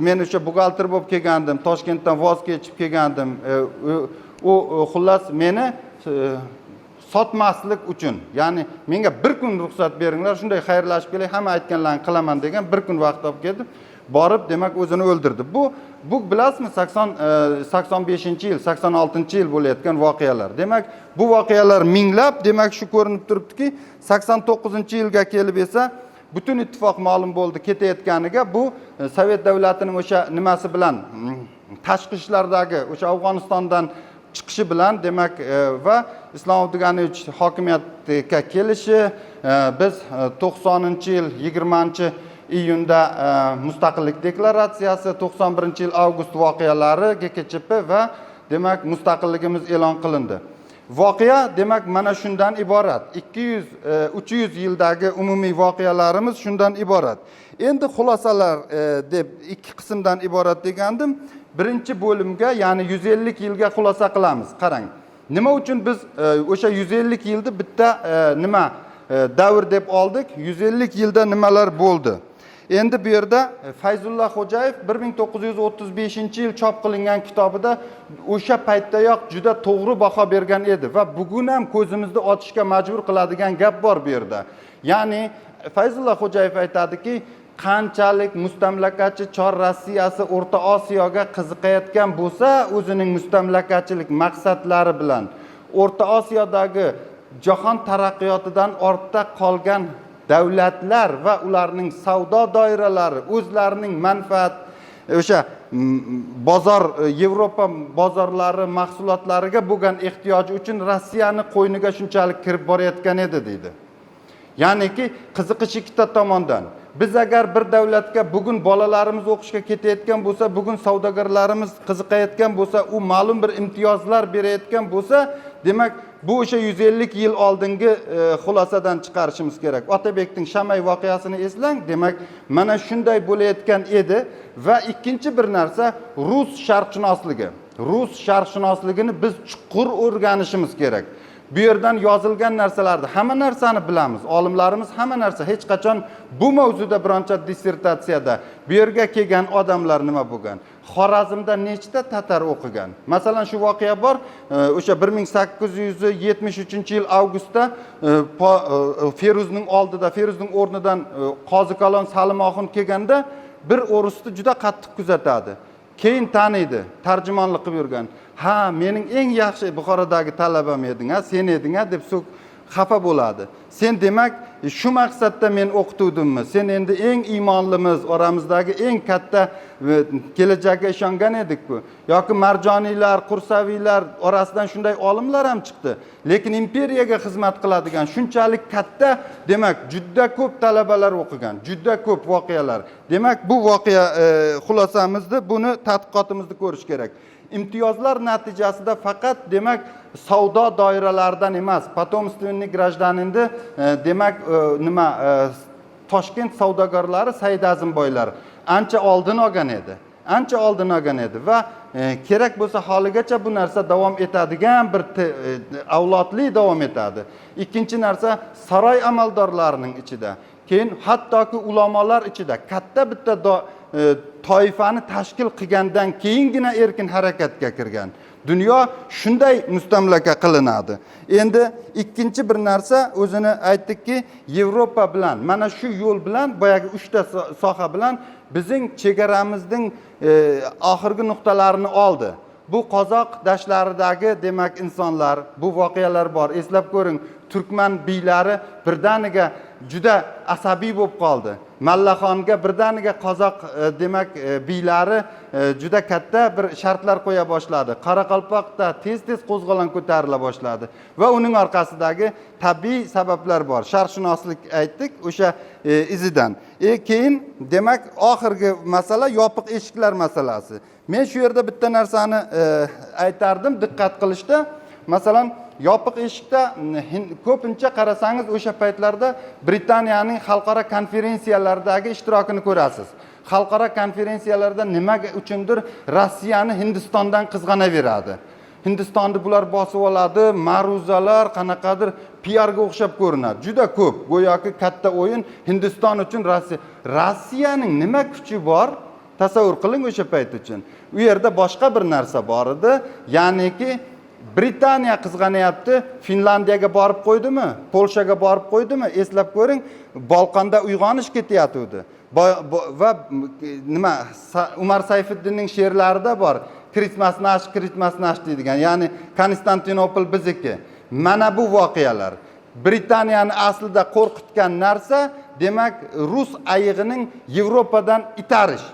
Men o'sha buxgalter bo'lib kelgandim, Toshkentdan voz kechib kelgandim. U xullas, meni sotmaslik uchun, ya'ni menga bir kun ruxsat beringlar, shunday xayrlashib kelay, hamma aytganlarini qilaman degan, bir kun vaqt olib keldi, borib, demak, o'zini o'ldirdi. Bu bilasizmi, 85-yil, 86-yil bo'layotgan voqealar. Demak, bu voqealar minglab, demak, shu ko'rinib turibdiki, 89-yilga kelib esa butun ittifoq ma'lum bo'ldi ketayotganiga. Bu Sovet davlatining o'sha nimasi bilan, tashqi ishlardagi o'sha Afg'onistondan chiqishi bilan, demak, va Islom Abduganiyevich hokimiyatga kelishi, biz 90-yil 20-iyunda mustaqillik deklaratsiyasi, 91-yil avgust voqealari, GKChP va, demak, mustaqilligimiz e'lon qilindi. Voqea, demak, mana shundan iborat. 200, 300 yildagi umumiy voqealarimiz shundan iborat. Endi xulosalar, deb ikki qismdan iborat degandim. Birinchi bo'limga, ya'ni 150 yilga xulosa qilamiz. Qarang, nima uchun biz o'sha 150 yilni bitta nima davr deb oldik? 150 yilda nimalar bo'ldi? Endi bu yerda Fayzulla Xo'jayev 1935-yil chop qilingan kitobida o'sha paytdayoq juda to'g'ri baho bergan edi va bugun ham ko'zimizni ochishga majbur qiladigan gap bor bu yerda. Ya'ni Fayzulla Xo'jayev aytadiki, qanchalik mustamlakachi Chor Rossiyasi O'rta Osiyoga qiziqayotgan bo'lsa, o'zining mustamlakachilik maqsadlari bilan O'rta Osiyodagi jahon taraqqiyotidan ortda qolgan davlatlar va ularning savdo doiralari o'zlarining manfaat o'sha bozor, Yevropa bozorlari mahsulotlariga bo'lgan ehtiyoji uchun Rossiyani qo'yniga shunchalik kirib borayotgan edi, deydi. Ya'niki qiziqish ikkita tomondan. Biz agar bir davlatga bugun bolalarimiz o'qishga ketayotgan bo'lsa, bugun savdogarlarimiz qiziqayotgan bo'lsa, u ma'lum bir imtiyozlar berayotgan bo'lsa, demak, bu o'sha 150 yil oldingi xulosadan chiqarishimiz kerak. Otabekning Shamay voqeasini eslang, demak, mana shunday bo'layotgan edi. Va ikkinchi bir narsa, rus sharqshunosligi. Rus sharqshunosligini biz chuqur o'rganishimiz kerak. Bu yerdan yozilgan narsalarni, hamma narsani bilamiz. Olimlarimiz hamma narsa, hech qachon bu mavzuda bironcha dissertatsiyada bu yerga kelgan odamlar nima bo'lgan? Xorazmda nechta tatar o'qigan? Masalan, shu voqea bor, o'sha 1873-yil avgustda Feruzning oldida, Feruzning o'rnidan Qozi Kalon Salim Oxun kelganda bir o'risni juda qattiq kuzatadi. Keyin taniydi, tarjimonlik qilib yurgan. Ha, mening eng yaxshi Buxorodagi talabam eding, ha, sen eding, ha, deb so'k xafa bo'ladi. Sen demak shu maqsadda men o'qituvdimmi? Sen endi eng iymonlimiz, oramizdagi eng katta kelajakka ishongan edik-ku. Yoki Marjoniylar, Qursaviylar orasidan shunday olimlar ham chiqdi. Lekin imperiyaga xizmat qiladigan shunchalik katta, demak, juda ko'p talabalar o'qigan, juda ko'p voqealar. Demak, bu voqea xulosamizni, buni tadqiqotimizni ko'rish kerak. Imtiyozlar natijasida faqat demak savdo doiralaridan emas, потомственный гражданин ni demak nima Toshkent savdogarlari Said Azimboylar ancha oldin olgan edi. Ancha oldin olgan edi va kerak bo'lsa holigacha bu narsa davom etadigan bir avlodli davom etadi. Ikkinchi narsa, saroy amaldorlarining ichida, keyin hattoki ulamolar ichida katta bitta toifani tashkil qilgandan keyingina erkin harakatga kirgan. Dunyo shunday mustamlaka qilinadi. Endi ikkinchi bir narsa, o'zini aytdikki, Yevropa bilan mana shu yo'l bilan, boyagi uchta soha bilan bizning chegaramizning oxirgi nuqtalarini oldi. Bu qozoq dashtlaridagi demak insonlar, bu voqealar bor. Eslab ko'ring, turkman biylari birdaniga juda asabiy bo'lib qoldi. Mallaxonga birdaniga qozoq demak biylari juda katta bir shartlar qo'ya boshladi. Qoraqalpoqda tez-tez qo'zg'olon ko'tarila boshladi va uning orqasidagi tabiiy sabablar bor. Sharqshunoslik aytdik o'sha izidan. Keyin demak oxirgi masala yopiq eshiklar masalasi. Men shu yerda bitta narsani aytardim, diqqat qilishda. Masalan, yopiq eshikda ko'pincha qarasangiz o'sha paytlarda Britaniyaning xalqaro konferensiyalardagi ishtirokini ko'rasiz. Xalqaro konferensiyalarda nimaga uchundir Rossiyani Hindistondan qizg'anaveradi. Hindistonni bular bosib oladi, ma'ruzalar qanaqadir piarga o'xshab ko'rinadi. Juda ko'p, go'yoki katta o'yin Hindiston uchun Rossiya. Rossiyaning nima kuchi bor? Tasavvur qiling o'sha payt uchun. U yerda boshqa bir narsa bor edi, ya'niki Britaniya qizg'anyapti, Finlandiyaga borib qo'ydimi, Polshaga borib qo'ydimi? Eslab ko'ring, Bolqonda uyg'onish ketayotgandi. Va nima Umar Sayfiddinning she'rlarida bor. Крым наш, Крым наш deydigan, ya'ni Konstantinopol bizniki. Mana bu voqealar. Britaniyani aslida qo'rqitgan narsa, demak, rus ayig'ining Yevropadan itarish.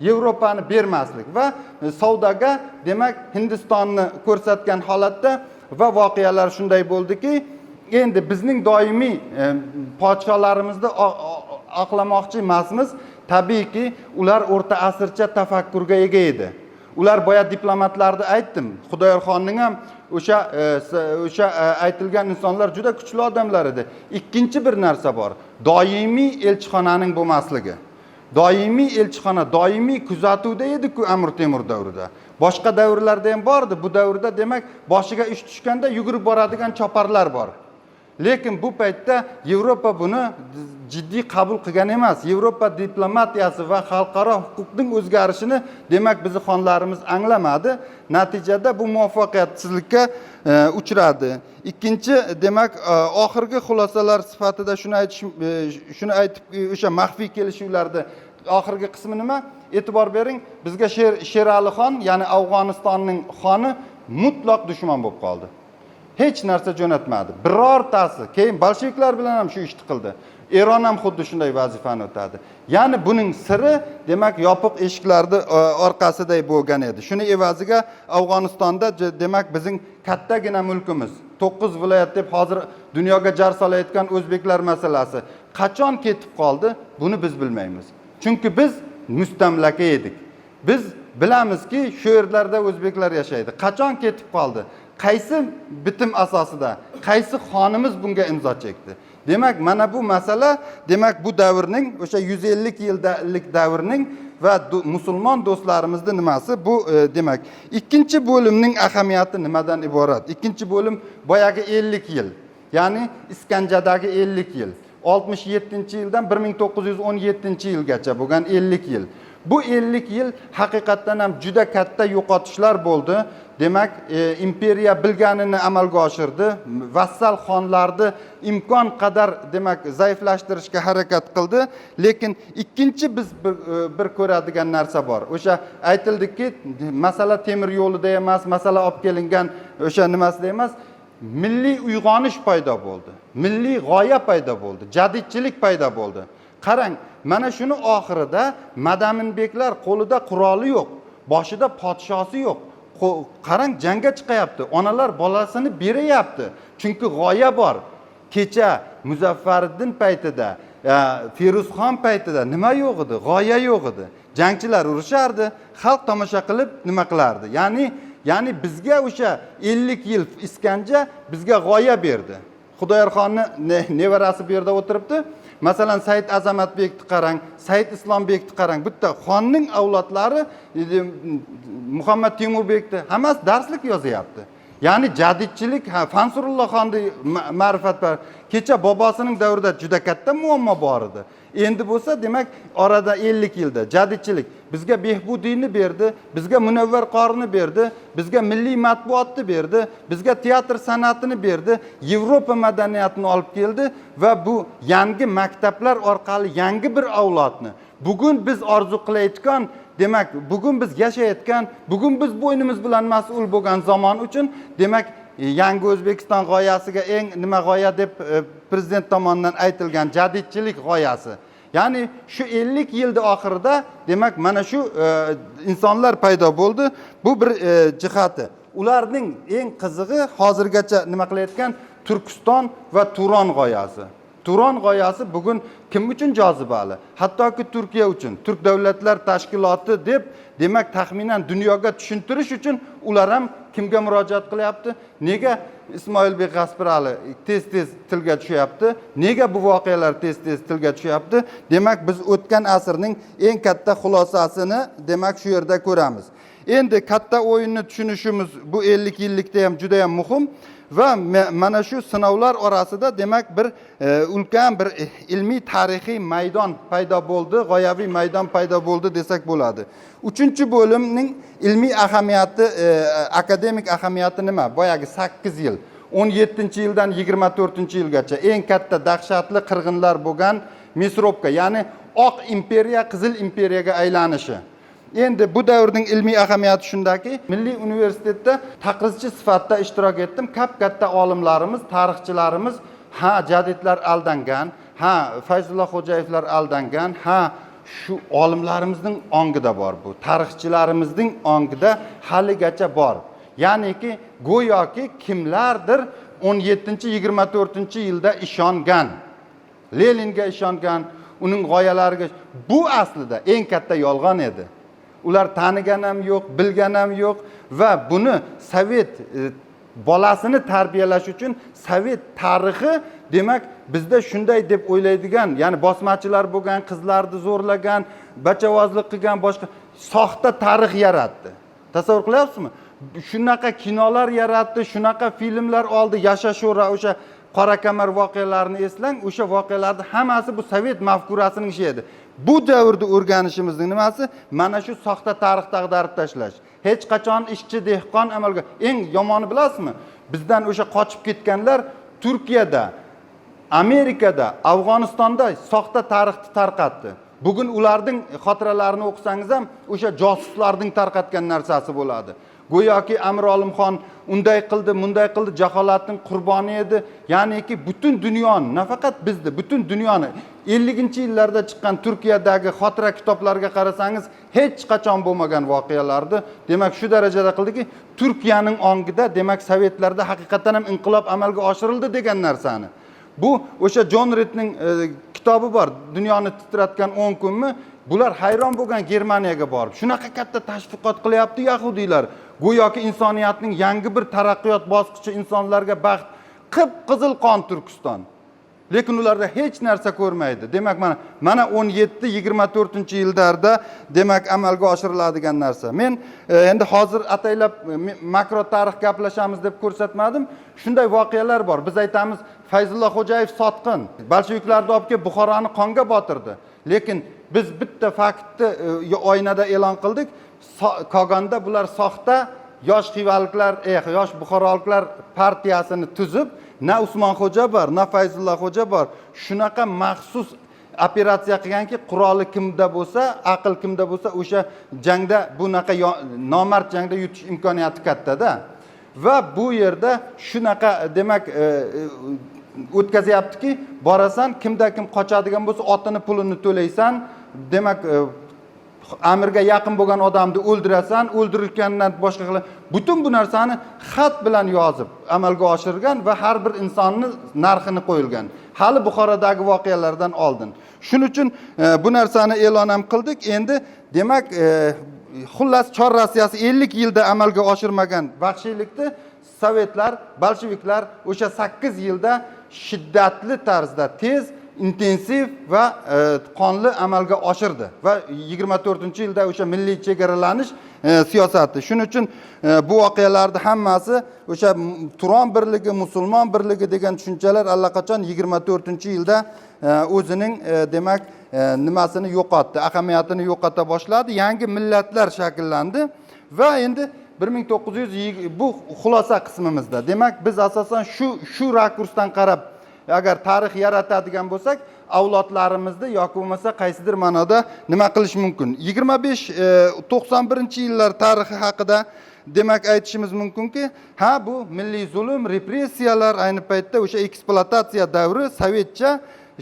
Yevropani bermaslik va savdoga demak Hindistonni ko'rsatgan holatda va voqealar shunday bo'ldiki, endi bizning doimiy podsholarimizni oqlamoqchi emasmiz. Tabiiyki, ular o'rta asrcha tafakkurga ega edi. Ular boya diplomatlarni aytdim. Xudoyorxonning ham o'sha aytilgan insonlar juda kuchli odamlar edi. Ikkinchi bir narsa bor. Doimiy elchixonaning bo'lmasligi. Doimiy elchixona, doimiy kuzatuvda edi-ku Amir Temur davrida. Boshqa davrlarda ham bor edi. Bu davrda demak boshiga ish tushganda yugurib boradigan choparlar bor. Lekin bu paytda Yevropa buni jiddiy qabul qilgan emas. Yevropa diplomatiyasi va xalqaro huquqning o'zgarishini demak bizni xonlarimiz anglamadi. Natijada bu muvaffaqiyatsizlikka uchradi. Ikkinchi demak oxirgi xulosalar sifatida shuni aytish, shuni aytib o'sha maxfiy kelishuvlarda oxirgi qismi nima? E'tibor bering, bizga Sherali xon, ya'ni Afg'onistonning xoni mutlaq dushman bo'lib qoldi. Hech narsa jo'natmadi. Birortasi. Keyin bolsheviklar bilan ham shu ishni qildi. Eron ham xuddi shunday vazifani o'tadi. Ya'ni buning siri demak yopiq eshiklarni orqasiday bo'lgan edi. Shuni evaziga Afg'onistonda demak bizning kattagina mulkimiz 9 viloyat deb hozir dunyoga jar solayotgan o'zbeklar masalasi qachon ketib qoldi, buni biz bilmaymiz. Chunki biz mustamlaka edik. Biz bilamizki, shu yerlarda o'zbeklar yashaydi. Qachon ketib qoldi? Qaysi bitim asosida, qaysi xonimiz bunga imzo chekdi? Demak, mana bu masala, demak, bu davrning, o'sha 150 yillik davrning va musulmon do'stlarimizni nimasi bu? Demak, ikkinchi bo'limning ahamiyati nimadan iborat? Ikkinchi bo'lim boyagi 50 yil, ya'ni iskanjadagi 50 yil, 67-yildan 1917-yilgacha bo'lgan 50 yil. Bu 50 yil haqiqatdan ham juda katta yo'qotishlar bo'ldi. Demak, imperiya bilganini amalga oshirdi, vassal xonlarni imkon qadar, demak, zaiflashtirishga harakat qildi. Lekin ikkinchi biz bir ko'radigan narsa bor. O'sha aytildiki, masala temir yo'lida emas, masala olib kelingan o'sha nimasida emas, milliy uyg'onish paydo bo'ldi, milliy g'oya paydo bo'ldi, jadidchilik paydo bo'ldi. Qarang, mana shuni oxirida Madaminbeklar qo'lida quroli yo'q, boshida podshosi yo'q, qarang, jangga chiqayapti, onalar bolasini beryapti, chunki g'oya bor. Kecha Muzaffariddin paytida, Feruzxon paytida nima yo'q edi? G'oya yo'q edi. Jangchilar urushardi, xalq tomosha qilib nima qilardi? Ya'ni bizga o'sha 50 yil iskanja bizga g'oya berdi. Xudoyorxonni nevarasi bu yerda o'tiribdi. Masalan, Said Azamatbekni qarang, Said Islombekni qarang, bitta xonning avlodlari, Muhammad Temurbekni, hammasi darslik yozyapti. Ya'ni jadidchilik, ha, Fansurulloh xonni ma'rifat bor. Kecha bobosining davrida juda katta muammo bor edi. Endi bo'lsa, demak, orada 50 yilda jadidchilik bizga Behbudiyni berdi, bizga Munavvar qorini berdi, bizga milliy matbuotni berdi, bizga teatr san'atini berdi, Yevropa madaniyatini olib keldi va bu yangi maktablar orqali yangi bir avlodni, bugun biz orzu qilayotgan, demak, bugun biz yashayotgan, bugun biz bo'ynimiz bilan mas'ul bo'lgan zamon uchun, demak, yangi O'zbekiston g'oyasiga eng nima g'oya deb prezident tomonidan aytilgan jadidchilik g'oyasi. Ya'ni shu 50 yilni oxirida, demak, mana shu insonlar paydo bo'ldi. Bu bir jihati. Ularning eng qizig'i, hozirgacha nima qilayotgan Turkiston va Turon g'oyasi. Turon g'oyasi bugun kim uchun jozibali? Hattoki Turkiya uchun, Turk davlatlar tashkiloti deb, demak, taxminan dunyoga tushuntirish uchun ular ham kimga murojaat qilyapti? Nega Ismoilbek G'aspirali tez tez tilga tushyapti? Nega bu voqealar tez tez tilga tushyapti? Demak, biz o'tgan asrning eng katta xulosasini, demak, shu yerda ko'ramiz. Endi katta o'yinni tushunishimiz bu 50 yillikda ham juda ham muhim va mana shu sinovlar orasida, demak, bir ulkan bir ilmiy tarixiy maydon paydo bo'ldi, g'oyaviy maydon paydo bo'ldi desak bo'ladi. Uchinchi bo'limning ilmiy ahamiyati, akademik ahamiyati nima? Boyagi 8 yil, 17-yildan 24-yilgacha eng katta dahshatli qirg'inlar bo'lgan мясорубка, ya'ni oq imperiya qizil imperiyaga aylanishi. Endi bu davrning ilmiy ahamiyati shundaki, Milliy universitetda taqrizchi sifatida ishtirok etdim. Kap katta olimlarimiz, tarixchilarimiz, ha, jadidlar aldangan, ha, Fayzullo Xo'jayevlar aldangan, ha, shu olimlarimizning ongida bor bu, tarixchilarimizning ongida haligacha bor. Ya'niki go'yoki kimlardir 17-24-yilda ishongan, Leninga ishongan, uning g'oyalariga. Bu aslida eng katta yolg'on edi. Ular tanigan ham yo'q, bilgan ham yo'q va buni sovet bolasini tarbiyalash uchun sovet tarixi, demak, bizda shunday deb o'ylaydigan, ya'ni bosmachilar bo'lgan, qizlarni zo'rlagan, bachavozlik qilgan, boshqa soxta tarix yaratdi. Tasavvur qilyapsizmi? Shunaqa kinolar yaratdi, shunaqa filmlar oldi. Yasha, Sho'ra, o'sha Qora kamar voqealarini eslang. O'sha voqealarni hammasi bu sovet mafkurasining ishi edi. Bu davrni o'rganishimizning nimasi? Mana shu soxta tarixni ag'darib tashlash. Hech qachon ishchi, dehqon amalga, eng yomoni bilasizmi, bizdan o'sha qochib ketganlar Turkiyada, Amerikada, Afg'onistonda soxta tarixni tarqatdi. Bugun ularning xotiralarini o'qisangiz ham, o'sha josuslarning tarqatgan narsasi bo'ladi. Go'yoki Amir Olimxon unday qildi, bunday qildi, jaholatning qurboni edi. Ya'niki butun dunyoni, nafaqat bizni, butun dunyoni, 50-yillarda chiqqan Turkiyadagi xotira kitoblariga qarasangiz, hech qachon bo'lmagan voqealarni, demak, shu darajada qildiki, Turkiyaning ongida, demak, sovetlarda haqiqatdan ham inqilob amalga oshirildi degan narsani. Bu o'sha Jon Ridning kitobi bor, "Dunyoni titratgan 10 kunmi". Bular hayron bo'lgan, Germaniyaga borib, shunaqa katta tashviqot qilyapti yahudiylar. Go'yoki insoniyatning yangi bir taraqqiyot bosqichi, insonlarga baxt, qip qizil qon Turkiston. Lekin ularda hech narsa ko'rmaydi. Demak, mana 17 24 yillarda demak amalga oshiriladigan narsa. Men endi hozir ataylab makro tarix gaplashamiz deb ko'rsatmadim. Shunday voqealar bor. Biz aytamiz, Fayzulla Xo'jayev sotqin, bolsheviklarni olib kelib Buxoroni qonga botirdi. Lekin biz bitta faktni oynada e'lon qildik. Kogonda bular soxta yosh xivaliklar, yosh buxoroliklar partiyasini tuzib, na Usmonxo'ja bor, na Fayzulla Xo'ja bor. Shunaqa maxsus operatsiya qilganki, quroli kimda bo'lsa, aql kimda bo'lsa, o'sha jangda, bunaqa nomard jangda yutish imkoniyati kattada. Va bu yerda shunaqa demak o'tkazyaptiki, borasan, kimda kim qochadigan bo'lsa, otini pulini to'laysan, demak amirga yaqin bo'lgan odamni o'ldirasan, o'ldirilgandan boshqa qilib, butun bu narsani xat bilan yozib amalga oshirgan va har bir insonni narxini qo'yilgan. Hali Buxorodagi voqealardan oldin. Shuning uchun bu narsani e'lon ham qildik. Endi demak xullas Chor Rossiyasi 50 yilda amalga oshirmagan vahshiylikni sovetlar, bolsheviklar o'sha 8 yilda shiddatli tarzda, tez, intensiv va qonli amalga oshirdi va 24-yilda o'sha milliy chegaralanish siyosati. Shuning uchun bu voqealarni hammasi o'sha Turon birligi, musulmon birligi degan tushunchalar allaqachon 24-yilda o'zining demak nimasini yo'qotdi, ahamiyatini yo'qota boshladi. Yangi millatlar shakllandi va endi 1900 bu xulosa qismimizda. Demak, biz asosan shu rakursdan qarab agar tarix yaratadigan bo'lsak, avlodlarimizni yoki bo'lmasa qaysidir ma'noda nima qilish mumkin. 25 91-yillar tarixi haqida demak aytishimiz mumkinki, ha, bu milliy zulm, repressiyalar, ayni paytda o'sha ekspluatatsiya davri sovetcha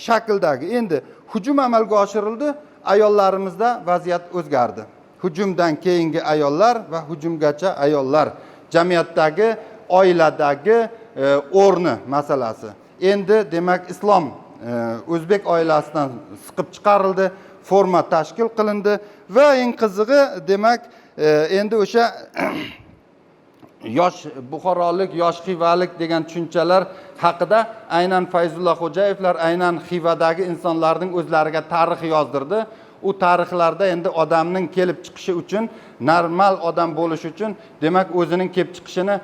shakldagi. Endi hujum amalga oshirildi, ayollarimizda vaziyat o'zgardi. Hujumdan keyingi ayollar va hujumgacha ayollar jamiyatdagi, oiladagi o'rni masalasi. Endi demak islom o'zbek oilasidan siqib chiqarildi, forma tashkil qilindi va eng qizig'i demak endi o'sha yosh buxorolik, yosh xivalik degan tushunchalar haqida aynan Fayzulla Xo'jayevlar, aynan Xivadagi insonlarning o'zlariga tarix yozdirdi. U tarixlarda endi odamning kelib chiqishi uchun, normal odam bo'lish uchun demak o'zining kelib chiqishini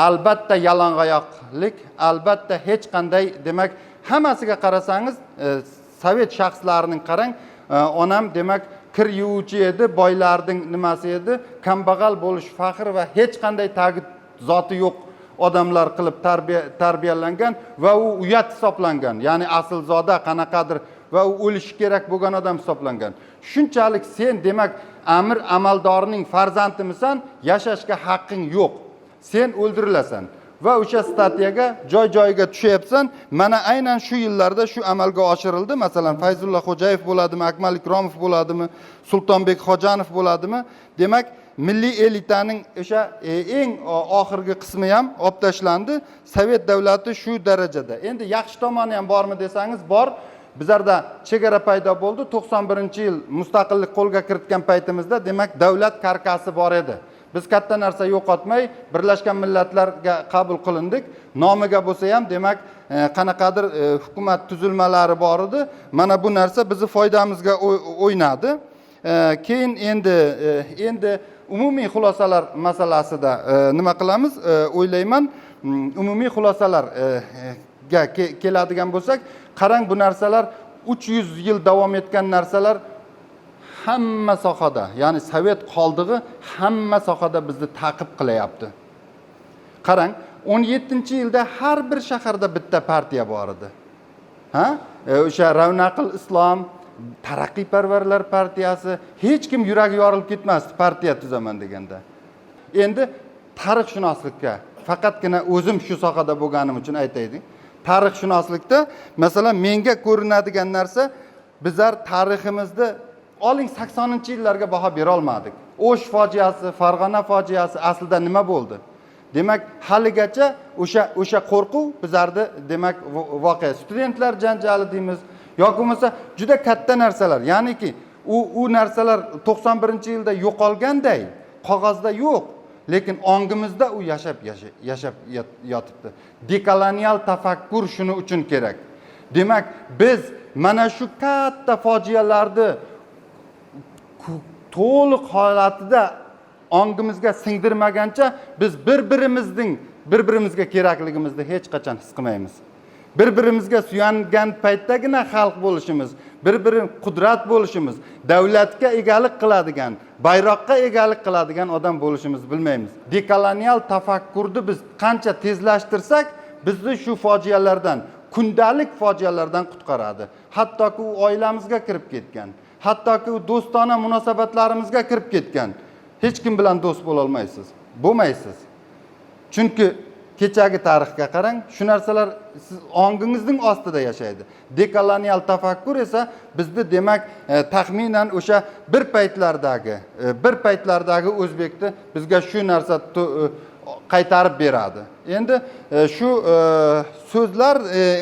albatta yalang'oyoqlik, albatta hech qanday demak hammasiga qarasangiz sovet shaxslarining qarang, onam demak kir yuvuvchi edi, boylarning nimasi edi, kambag'al bo'lish faxr va hech qanday tagi zoti yo'q odamlar qilib tarbiyalangan va u uyat hisoblangan, ya'ni aslzoda qanaqadir va u o'lishi kerak bo'lgan odam hisoblangan. Shunchalik sen demak amir amaldorining farzandimisan, yashashga haqqing yo'q, sen o'ldirilasan va o'sha statyaga joy joyiga tushyapsan. Mana aynan shu yillarda shu amalga oshirildi. Masalan, Fayzulla Xo'jayev bo'ladimi, Akmal Ikromov bo'ladimi, Sultonbek Xo'janov bo'ladimi, demak milliy elitaning o'sha eng oxirgi qismi ham olib tashlandi. Sovet davlati shu darajada. Endi yaxshi tomoni ham bormi desangiz, bor. Bizlarda chegara paydo bo'ldi. 91-yil mustaqillik qo'lga kiritgan paytimizda demak davlat karkasi bor edi. Biz katta narsa yo'qotmay Birlashgan Millatlarga qabul qilindik. Nomiga bo'lsa ham demak qanaqadir hukumat tuzilmalari bor edi. Mana bu narsa bizni foydamizga o'ynadi. Keyin endi umumiy xulosalar masalasida nima qilamiz? O'ylayman, umumiy xulosalarga keladigan bo'lsak, qarang, bu narsalar 300 yil davom etgan narsalar hamma sohada, ya'ni sovet qoldig'i hamma sohada bizni ta'qib qilyapti. Qarang, 17-yilda har bir shaharda bitta partiya bor edi. Ha? O'sha Ravnaqil Islom, Taraqqiyparvarlar partiyasi, hech kim yuragi yorilib ketmasdi partiya tuzaman deganda. Endi tarixshunoslikka faqatgina o'zim shu sohada bo'lganim uchun aytaylik. Tarixshunoslikda masalan menga ko'rinadigan narsa, bizlar tariximizni oling 80-yillarga baho bera olmadik. O'sh fojiasi, Farg'ona fojiasi aslida nima bo'ldi? Demak, haligacha o'sha qo'rquv bizlarni demak voqea, studentlar janjali deymiz yoki bo'lmasa juda katta narsalar, ya'niki u narsalar 91-yilda yo'qolganday qog'ozda yo'q. Lekin ongimizda u yashab yashab yotibdi. Dekolonial tafakkur shuni uchun kerak. Demak, biz mana shu katta fojialarni to'liq holatida ongimizga singdirmagancha biz bir-birimizning bir-birimizga kerakligimizni hech qachon his qilmaymiz. Bir-birimizga suyangan paytdagina xalq bo'lishimiz, bir-biri qudrat bo'lishimiz, davlatga egalik qiladigan, bayroqqa egalik qiladigan odam bo'lishimizni bilmaymiz. Dekolonial tafakkurni biz qancha tezlashtirsak, bizni shu fojialardan, kundalik fojialardan qutqaradi. Hattoki u oilamizga kirib ketgan, hattoki u do'stona munosabatlarimizga kirib ketgan. Hech kim bilan do'st bo'la olmaysiz, bo'lmaysiz. Chunki kechagi tarixga qarang, shu narsalar siz ongingizning ostida yashaydi. Dekolonial tafakkur esa bizni, demak, taxminan o'sha bir paytlardagi o'zbekni bizga shu narsa qaytarib beradi. Endi shu so'zlar,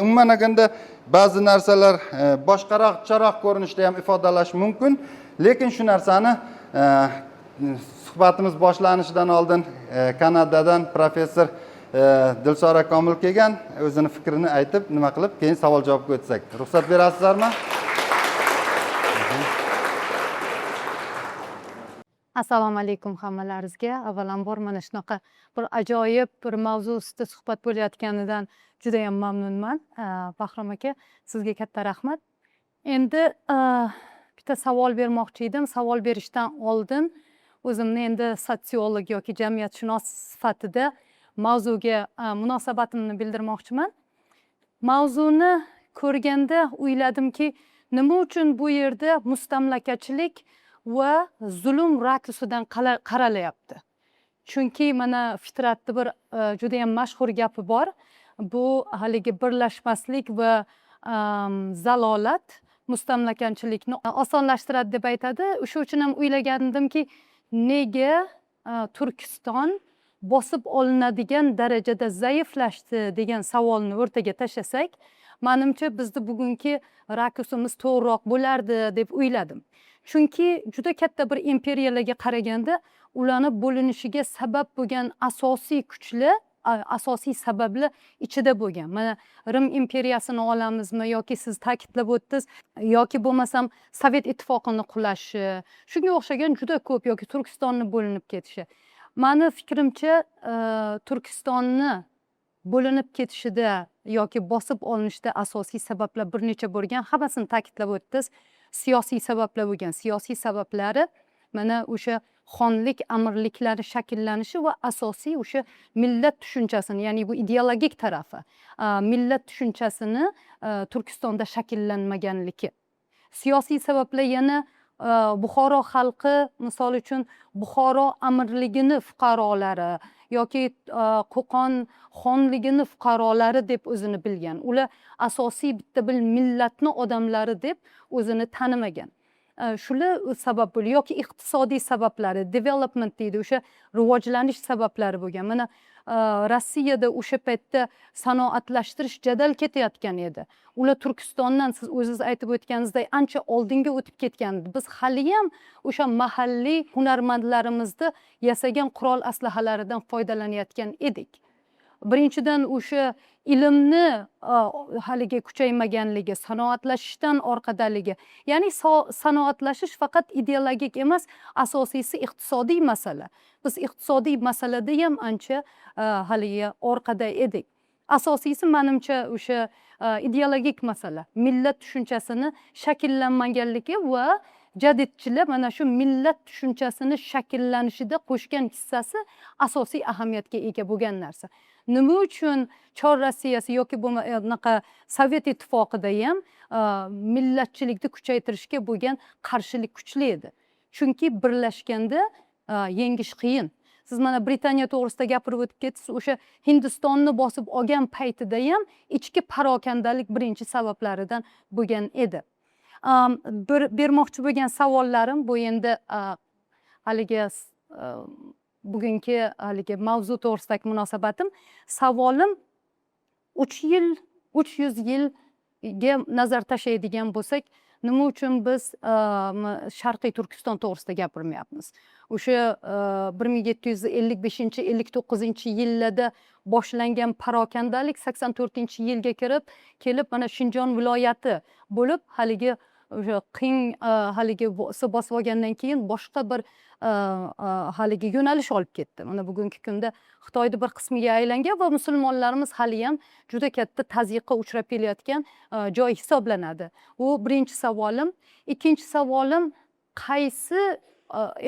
umuman olganda, ba'zi narsalar boshqaroqcharoq ko'rinishda ham ifodalash mumkin, lekin shu narsani suhbatimiz boshlanishidan oldin Kanadadan professor Dilsora Komil kelgan, o'zini fikrini aytib, nima qilib, keyin savol javobga o'tsak. Ruxsat berasizlarmi? Assalomu alaykum hammalaringizga. Avvalambor, mana shunaqa bir ajoyib bir mavzu ustida suhbat bo'layotganidan judayam mamnunman. Bahrom aka, sizga katta rahmat. Endi bitta savol bermoqchi edim. Savol berishdan oldin o'zimni endi sotsiolog yoki jamiyatshunos sifatida mavzuga munosabatimni bildirmoqchiman. Mavzuni ko'rganda o'yladimki, nima uchun bu yerda mustamlakachilik va zulm rakursidan qaralayapti? Chunki mana Fitratni bir judayam mashhur gapi bor. Bu haligi birlashmaslik va zalolat mustamlakachilikni osonlashtiradi deb aytadi. O'sha uchun ham o'ylagandimki, nega Turkiston bosib olinadigan darajada zaiflashdi degan savolni o'rtaga tashlasak, manimcha, bizni bugungi rakursimiz to'g'riroq bo'lardi deb o'yladim. Chunki juda katta bir imperiyalarga qaraganda, ularni bo'linishiga sabab bo'lgan asosiy kuchlar, asosiy sabablar ichida bo'lgan. Mana Rim imperiyasini olamizmi yoki siz ta'kidlab o'tdingiz, yoki bo'lmasam Sovet Ittifoqini qulashi, shunga o'xshagan juda ko'p, yoki Turkistonni bo'linib ketishi. Mani fikrimcha, Turkistonni bo'linib ketishida yoki bosib olinishida asosiy sabablar bir necha bo'lgan, hammasini ta'kidlab o'tdingiz. Siyosiy sabablar bo'lgan. Siyosiy sabablari mana o'sha xonlik amirliklari shakllanishi va asosiy o'sha millat tushunchasini, ya'ni bu ideologik tarafi, millat tushunchasini Turkistonda shakllanmaganligi. Siyosiy sabablar yana Buxoro xalqi, misol uchun, Buxoro amirligini fuqarolari yoki Qo'qon xonligini fuqarolari deb o'zini bilgan. Ular asosiy bitta bir millatni odamlari deb o'zini tanimagan. Shular sabab bo'ldi yoki iqtisodiy sabablari, development deydi, o'sha rivojlanish sabablari bo'lgan. Mana Rossiyada o'sha paytda sanoatlashtirish jadal ketayotgan edi. Ular Turkistondan, siz o'zingiz aytib o'tganingizdek, ancha oldinga o'tib ketgan edi. Biz haliyam o'sha mahalliy hunarmandlarimizni yasagan qurol aslahalaridan foydalanayotgan edik. Birinchidan, o'sha ilmni haligi kuchaymaganligi, sanoatlashishdan orqadaligi, ya'ni sanoatlashish faqat ideologik emas, asosiysi iqtisodiy masala. Biz iqtisodiy masalada ham ancha haligi orqada edik. Asosiysi, manimcha, o'sha ideologik masala, millat tushunchasini shakllanmaganligi va jadidchilar mana shu millat tushunchasini shakllanishida qo'shgan hissasi asosiy ahamiyatga ega bo'lgan narsa. Nima uchun Chor Rossiyasi yoki bunaqa Sovet Ittifoqida ham millatchilikni kuchaytirishga bo'lgan qarshilik kuchli edi? Chunki birlashganda yengish qiyin. Siz mana Britaniya to'g'risida gapirib o'tib ketdingiz. O'sha Hindistonni bosib olgan paytida ham ichki parokandalik birinchi sabablaridan bo'lgan edi. Bir bermoqchi bo'lgan savollarim bu endi haligi bugungi haligi mavzu to'g'risidagi munosabatim. Savolim: 3 yil, 300 yilga nazar tashlaydigan bo'lsak, Nima uchun biz Sharqiy Turkiston to'g'risida gapirmayapmiz? O'sha 1755, 59-yillarda boshlangan parokandalik 84-yilga kirib kelib, mana Shinjon viloyati bo'lib, haligi o'sha Qing haligi bosib olgandan keyin boshqa bir haligi yo'nalish olib ketdi. Mana bugungi kunda Xitoyni bir qismiga aylangan va musulmonlarimiz haliyam juda katta tazyiqqa uchrab kelayotgan joy hisoblanadi. Bu birinchi savolim. Ikkinchi savolim, qaysi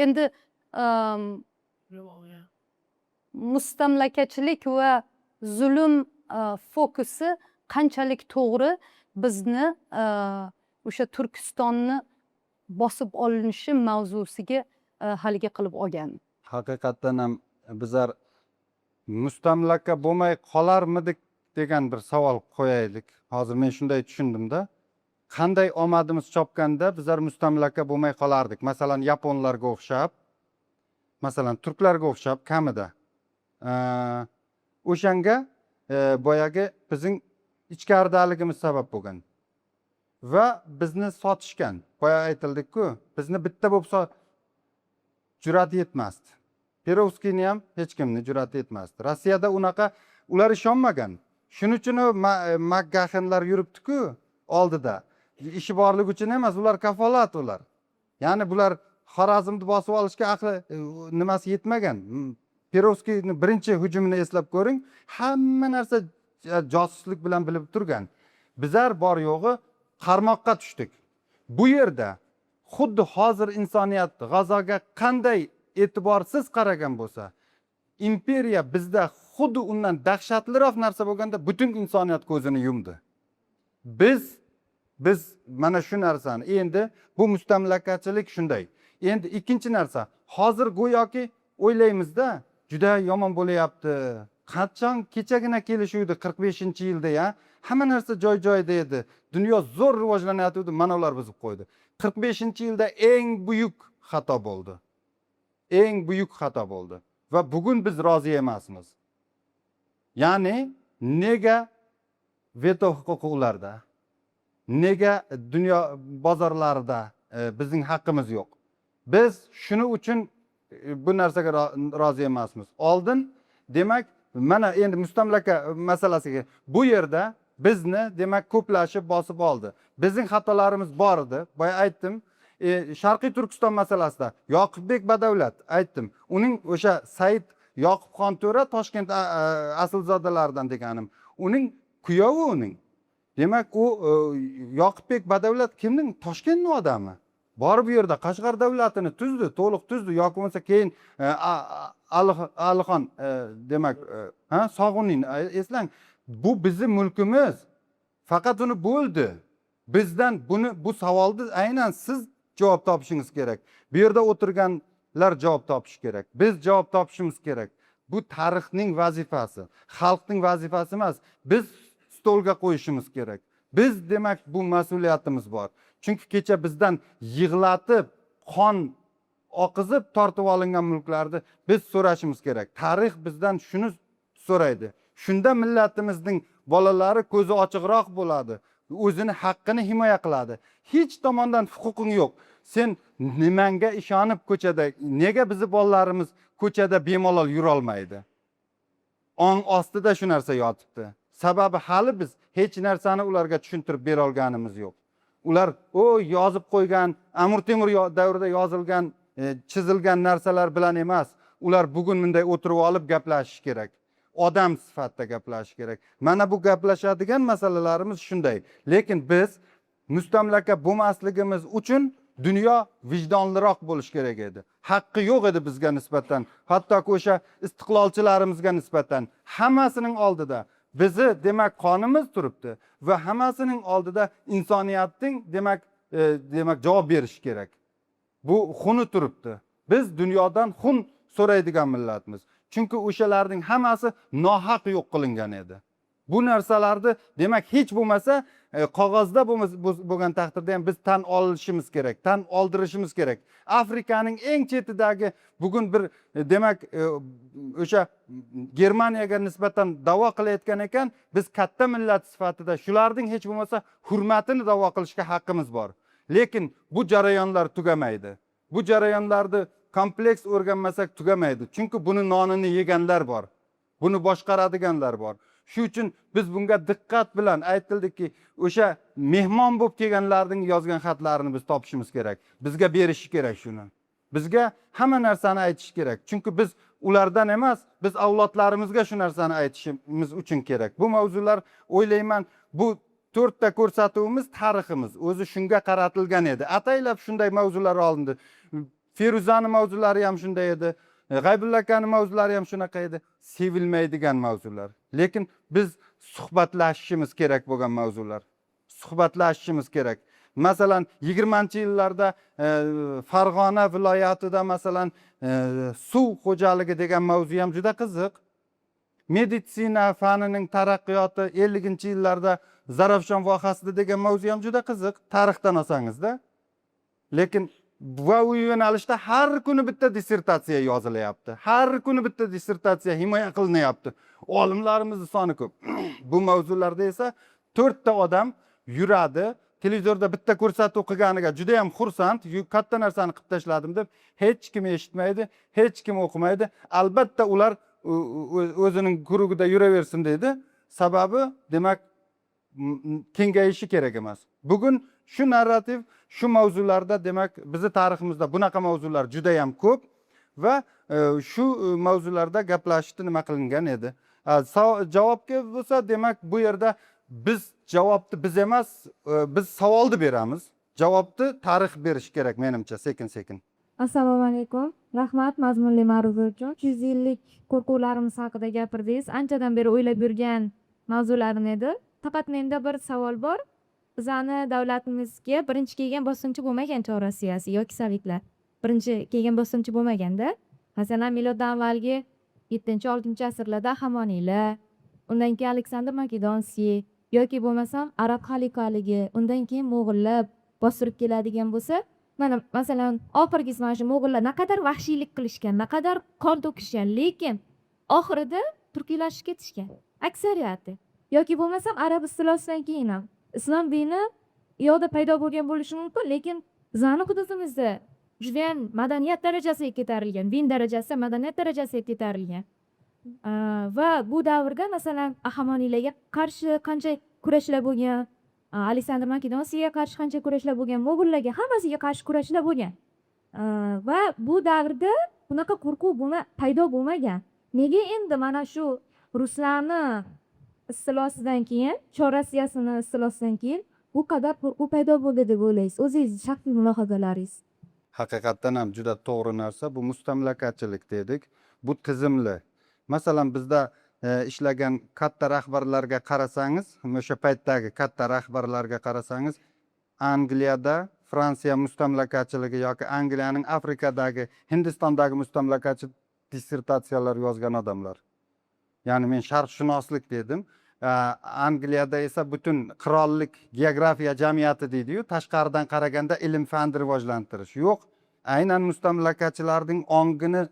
endi mustamlakachilik va zulm fokusi qanchalik to'g'ri bizni o'sha Turkistonni bosib olinishi mavzusiga haligi qilib olgan? Haqiqatdan ham bizlar mustamlaka bo'lmay qolarmidik degan bir savol qo'yaylik. Hozir men shunday tushundimda, qanday omadimiz chopganda bizlar mustamlaka bo'lmay qolardik? Masalan, yaponlarga o'xshab, masalan, turklarga o'xshab kamida. O'shanga boyagi bizning ichkaridaligimiz sabab bo'lgan va bizni sotishgan. Boya aytildiku, bizni bitta bo'lib jur'ati yetmasdi. Perovskiyni ham hech kimni jur'ati yetmasdi. Rossiyada unaqa ular ishonmagan. Shuning uchun Makgaxinlar yuribdiku oldida. Ishi borligi uchun emas, ular kafolat ular. Ya'ni bular Xorazmni bosib olishga aqli nimasi yetmagan. Perovskiyni birinchi hujumini eslab ko'ring, hamma narsa josuslik bilan bilib turgan. Bizlar bor yo'g'i qarmoqqa tushdik. Bu yerda xuddi hozir insoniyat G'azoga qanday e'tiborsiz qaragan bo'lsa, imperiya bizda xuddi undan dahshatliroq narsa bo'lganda butun insoniyat ko'zini yumdi. Biz mana shu narsani endi bu mustamlakachilik shunday. Endi ikkinchi narsa, hozir go'yoki o'ylaymizda, juda yomon bo'layapti. Qachon kechagina kelishuvdi 45-yilda ya, hamma narsa joy-joyida edi. Dunyo zo'r rivojlanayotgandi, mana ular buzib qo'ydi. 45-yilda eng buyuk xato bo'ldi. Eng buyuk xato bo'ldi va bugun biz rozi emasmiz. Ya'ni nega veto huquqi ularda? Nega dunyo bozorlarida bizning haqqimiz yo'q? Biz shuni uchun bu narsaga rozi emasmiz. Oldin demak mana endi mustamlaka masalasiga, bu yerda bizni demak ko'plashib bosib oldi. Bizning xatolarimiz bor edi. Boya aytdim, Sharqiy Turkiston masalasida Yoqubbek Badavlat aytdim. Uning o'sha Said Yoqubxon To'ra Toshkent aslzodalaridan deganim. Uning kuyovi uning. Demak, u Yoqubbek Badavlat kimning? Toshkentning odami. Borib bu yerda Qashqar davlatini tuzdi, to'liq tuzdi yoki bo'lmasa keyin Alixon demak ha, Sog'unin eslang. Bu bizning mulkimiz. Faqat uni bo'ldi. Bizdan buni, bu savolni aynan siz javob topishingiz kerak. Bu yerda o'tirganlar javob topishi kerak. Biz javob topishimiz kerak. Bu tarixning vazifasi, xalqning vazifasi emas. Biz stolga qo'yishimiz kerak. Biz demak bu mas'uliyatimiz bor. Chunki kecha bizdan yig'latib, qon oqizib tortib olingan mulklarni biz so'rashimiz kerak. Tarix bizdan shuni so'raydi. Shunda millatimizning bolalari ko'zi ochiqroq bo'ladi. O'zini haqqini himoya qiladi. Hech tomondan huquqing yo'q. Sen nimanga ishonib ko'chada, nega bizni bolalarimiz ko'chada bemalol yurolmaydi? Ong ostida shu narsa yotibdi. Sababi hali biz hech narsani ularga tushuntirib bera olganimiz yo'q. Ular o yozib qo'ygan Amir Temur davrida yozilgan, chizilgan narsalar bilan emas. Ular bugun bunday o'tirib olib gaplashish kerak. Odam sifatida gaplashish kerak. Mana bu gaplashadigan masalalarimiz shunday. Lekin biz mustamlaka bo'lmasligimiz uchun dunyo vijdonliroq bo'lishi kerak edi. Haqqi yo'q edi bizga nisbatan, hattoki o'sha istiqlolchilarimizga nisbatan hammasining oldida bizni demak qonimiz turibdi va hammasining oldida insoniyatning demak javob berishi kerak. Bu xuni turibdi. Biz dunyodan xun so'raydigan millatmiz. Chunki o'shalarning hammasi nohaq yo'q qilingan edi. Bu narsalarni demak hech bo'lmasa qog'ozda bo'lgan taqdirda ham biz tan olishimiz kerak, tan oldirishimiz kerak. Afrikaning eng chetidagi bugun bir demak o'sha Germaniyaga nisbatan da'vo qilayotgan ekan, biz katta millat sifatida shularning hech bo'lmasa hurmatini da'vo qilishga haqqimiz bor. Lekin bu jarayonlar tugamaydi. Bu jarayonlarni kompleks o'rganmasak tugamaydi. Chunki buni nonini yeganlar bor. Buni boshqaradiganlar bor. Shu uchun biz bunga diqqat bilan aytildiki, o'sha mehmon bo'lib kelganlarning yozgan xatlarini biz topishimiz kerak. Bizga berishi kerak shuni. Bizga hamma narsani aytish kerak. Chunki biz ulardan emas, biz avlodlarimizga shu narsani aytishimiz uchun kerak. Bu mavzular, o'ylayman, bu to'rtta ko'rsatuvimiz tariximiz o'zi shunga qaratilgan edi. Ataylab shunday mavzular olindi. Feruzani mavzulari ham shunday edi. G'aybulla akani mavzulari ham shunaqa edi. Sevilmaydigan mavzular. Lekin biz suhbatlashishimiz kerak bo'lgan mavzular. Suhbatlashishimiz kerak. Masalan, 20-yillarda Farg'ona viloyatida, masalan, suv xo'jaligi degan mavzu ham juda qiziq. Meditsina fanining taraqqiyoti 50-yillarda Zarafshon vohasida degan mavzu ham juda qiziq, tarixdan olsangizda. Lekin va u yo'nalishda har kuni bitta dissertatsiya yozilyapti. Har kuni bitta dissertatsiya himoya qilinyapti. Olimlarimizni soni ko'p. Bu mavzularda esa to'rtta odam yuradi, televizorda bitta ko'rsatuv qilganiga juda ham xursand, katta narsani qilib tashladim deb hech kim eshitmaydi, hech kim o'qimaydi. Albatta ular o'zining круг ida yuraversin deydi. Sababi, demak, kengayishi kerak emas. Bugun shu narrativ, shu mavzularda, demak, bizni tariximizda bunaqa mavzular juda ham ko'p va shu mavzularda gaplashishni nima qilingan edi. Javobga bo'lsa, demak, bu yerda biz javobni biz emas, biz savolni beramiz. Javobni tarix berishi kerak menimcha, sekin sekin. Assalomu alaykum. Rahmat mazmunli ma'ruza uchun. 300 yillik qo'rquvlarimiz haqida gapirdingiz. Anchadan beri o'ylab yurgan mavzularim edi. Faqat menda bir savol bor. Bizani davlatimizga birinchi kelgan bosqinchi bo'lmagan Chor Rossiyasi yoki sovetlar. Birinchi kelgan bosqinchi bo'lmaganda. Masalan, miloddan avvalgi 7-6-asrlarda Ahamoniylar, undan keyin Aleksandr Makedonskiy yoki bo'lmasam arab xalifaligi, undan keyin mo'g'ullar bostirib keladigan bo'lsa, mana, masalan, oxirgisi mana shu mo'g'ullar naqadar vahshiylik qilishgan, naqadar qon to'kishgan, lekin oxirida turkiylashib ketishgan aksariyati. Yoki bo'lmasam arab istilosidan keyin ham islom dini u yoqda paydo bo'lgan bo'lishi mumkin, lekin bizani hududimizda judayam madaniyat darajasiga ko'tarilgan, din darajasi madaniyat darajasiga ko'tarilgan. Va bu davrda, masalan, Ahamoniylarga qarshi qancha kurashlar bo'lgan, Aleksandr Makedonskiyga qarshi qancha kurashlar bo'lgan, mo'g'ullarga, hammasiga qarshi kurashlar bo'lgan. Va bu davrda bunaqa qo'rquv paydo bo'lmagan. Nega endi mana shu ruslarni istilosidan keyin, Chor Rossiyasini istilosidan keyin bu qadar qo'rquv paydo bo'ldi deb o'ylaysiz? O'zingizni shaxsiy mulohazalaringiz. Haqiqatdan ham juda to'g'ri narsa. Bu mustamlakachilik dedik. Bu tizimli. Masalan, bizda ishlagan katta rahbarlarga qarasangiz, o'sha paytdagi katta rahbarlarga qarasangiz, Angliyada Fransiya mustamlakachiligi yoki Angliyaning Afrikadagi, Hindistondagi mustamlakachi dissertatsiyalar yozgan odamlar. Ya'ni men sharqshunoslik dedim. Angliyada esa butun qirollik geografiya jamiyati deydiyu, tashqaridan qaraganda ilm fanni rivojlantirish yo'q, aynan mustamlakachilarning ongini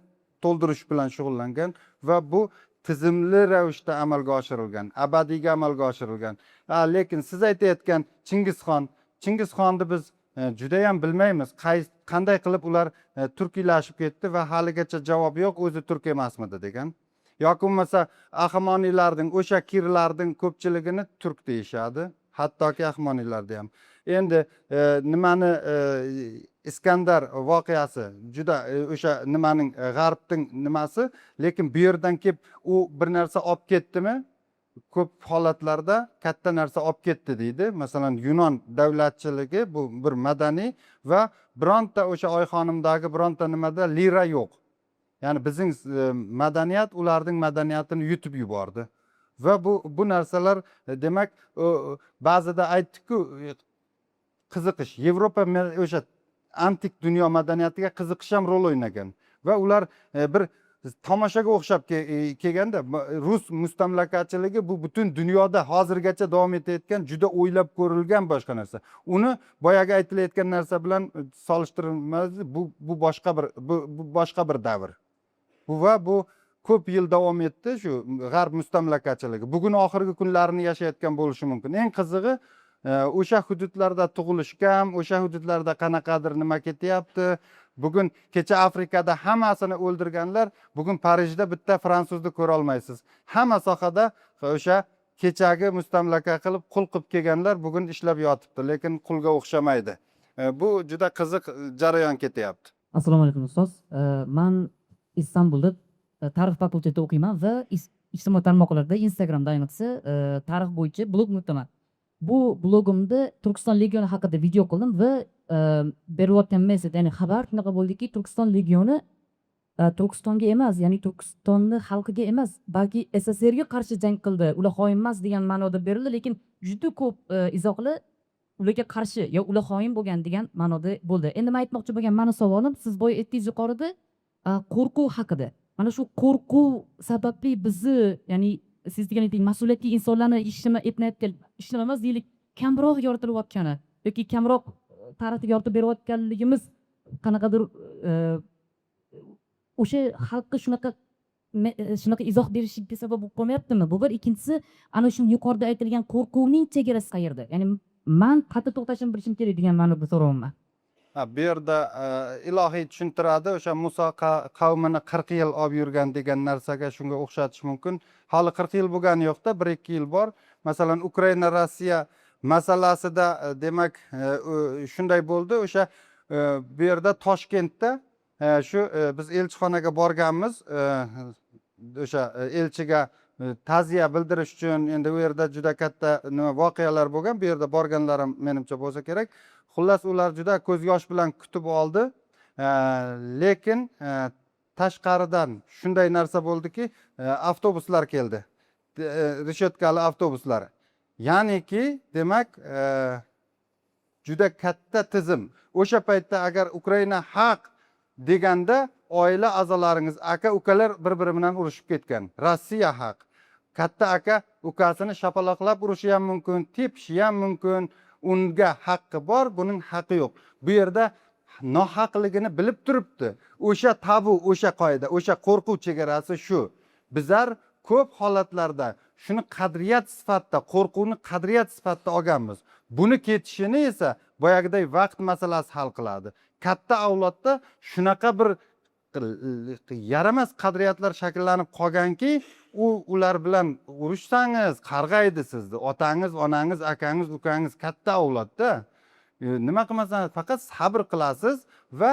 to'ldirish bilan shug'ullangan va bu tizimli ravishda amalga oshirilgan, abadiyga amalga oshirilgan. Lekin siz aytayotgan Chingizxon, Chingizxonni biz judayam bilmaymiz, qanday qilib ular turkiylashib ketdi va haligacha javob yo'q, o'zi turk emasmidi degan. Yoki bo'lmasa Ahamoniylarning, o'sha Kirlarning ko'pchiligini turk deyishadi, hattoki Ahamoniylarda ham. Endi nimani, Iskandar voqeasi juda o'sha nimaning, g'arbning nimasi, lekin bu yerdan kelib u bir narsa olib ketdimi? Ko'p holatlarda katta narsa olib ketdi deydi. Masalan, yunon davlatchiligi, bu bir madaniy va bironta o'sha Oyxonimdagi bironta nimada lira yo'q. Ya'ni bizning madaniyat ularning madaniyatini yutib yubordi va bu narsalar, demak, ba'zida aytdikku, qiziqish Yevropa o'sha antik dunyo madaniyatiga qiziqish ham rol o'ynagan va ular bir tomoshaga o'xshab kelganda, rus mustamlakachiligi bu butun dunyoda hozirgacha davom etayotgan, juda o'ylab ko'rilgan boshqa narsa. Uni boyagi aytilayotgan narsa bilan solishtirilmaydi. Bu boshqa bir davr bu va bu ko'p yil davom etdi shu g'arb mustamlakachiligi. Bugun oxirgi kunlarini yashayotgan bo'lishi mumkin. Eng qizig'i, O'sha hududlarda tug'ilishgan, o'sha hududlarda qanaqadir nima ketyapti. Bugun, kecha Afrikada hammasini o'ldirganlar, bugun Parijda bitta fransuzni ko'rolmaysiz. Hamma sohada o'sha kechagi mustamlaka qilib, qul qilib kelganlar bugun ishlab yotibdi, lekin qulga o'xshamaydi. Bu juda qiziq jarayon ketyapti. Assalomu alaykum, ustoz. Man Istanbulda tarix fakultetida o'qiyman va ijtimoiy tarmoqlarda, Instagramda ayniqsa, tarix bo'yicha blog yuritaman. Bu blogimda Turkiston legioni haqida video qildim va berilayotgan message, ya'ni xabar shunaqa bo'ldiki, Turkiston legioni Turkistonga emas, ya'ni Turkistonni xalqiga emas, balki SSSRga qarshi jang qildi, ular xoin emas degan ma'noda berildi. Lekin juda ko'p izohlar ularga qarshi yo ular xoin bo'lgan degan ma'noda bo'ldi. Endi man aytmoqchi bo'lgan mani savolim, siz boya aytdingiz yuqorida qo'rquv haqida. Mana shu qo'rquv sababli bizni, ya'ni siz degan ayting, mas'uliyatli insonlarni ishini etmayotgan, ishini emas deylik, kamroq yoritilayotgani yoki kamroq tarixda yoritib berayotganligimiz qanaqadir o'sha xalqqa shunaqa izoh berishiga sabab bo'lib qolmayaptimi? Bu bir. Ikkinchisi, ana shu yuqorida aytilgan qo'rquvning chegarasi qayerda? Ya'ni man qayerda to'xtashimni bilishim kerak degan ma'noda so'rayapman. Ha, bu yerda ilohiy tushuntiradi. O'sha Muso qavmini 40 yil olib yurgan degan narsaga, shunga o'xshatish mumkin. Hali 40 yil bo'lgani yo'qda, 1-2 yil bor. Masalan, Ukraina, Rossiya masalasida demak, shunday bo'ldi. O'sha bu yerda, Toshkentda shu biz elchixonaga borganmiz, o'sha elchiga ta'ziya bildirish uchun. Endi u yerda juda katta nima, voqealar bo'lgan. Bu yerda borganlar ham, menimcha, bo'lsa kerak. Xullas, ular juda ko'z yosh bilan kutib oldi. Lekin tashqaridan shunday narsa bo'ldiki, avtobuslar keldi, reshetkali avtobuslar. Ya'niki, demak, juda katta tizim. O'sha paytda agar Ukraina haq deganda, oila a'zolaringiz, aka ukalar bir biri bilan urushib ketgan. Rossiya haq, katta aka ukasini shapaloqlab urishi ham mumkin, tepishi ham mumkin. Unga haqqi bor, buning haqqi yo'q. Bu yerda nohaqligini bilib turibdi. O'sha tabu, o'sha qoida, o'sha qo'rquv chegarasi shu. Bizlar ko'p holatlarda shuni qadriyat sifatida, qo'rquvni qadriyat sifatida olganmiz. Buni ketishini esa boyagiday vaqt masalasi hal qiladi. Katta avlodda shunaqa bir yaramas qadriyatlar shakllanib qolganki, u ular bilan urushsangiz, qarg'aydi sizni otangiz, onangiz, akangiz, ukangiz. Katta avlodda nima qilmasangiz, faqat sabr qilasiz va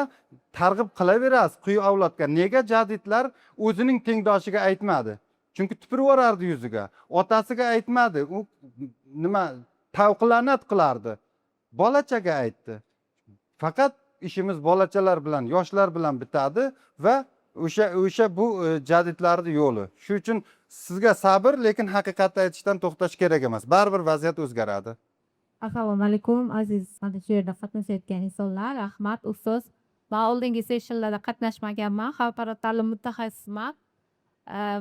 targ'ib qilaverasiz quyi avlodga. Nega jadidlar o'zining tengdoshiga aytmadi? Chunki tupurib yuborardi yuziga. Otasiga aytmadi, u nima, tavqillanat qilardi. Bolachaga aytdi. Faqat ishimiz bolachalar bilan, yoshlar bilan bitadi va o'sha bu jadidlarni yo'li. Shu uchun sizga sabr, lekin haqiqatni aytishdan to'xtash kerak emas. Baribir vaziyat o'zgaradi. Assalomu alaykum, aziz mana shu yerda qatnashayotgan insonlar. Rahmat, ustoz. Man oldingi sessionlarda qatnashmaganman, xalqaro ta'lim mutaxassisiman.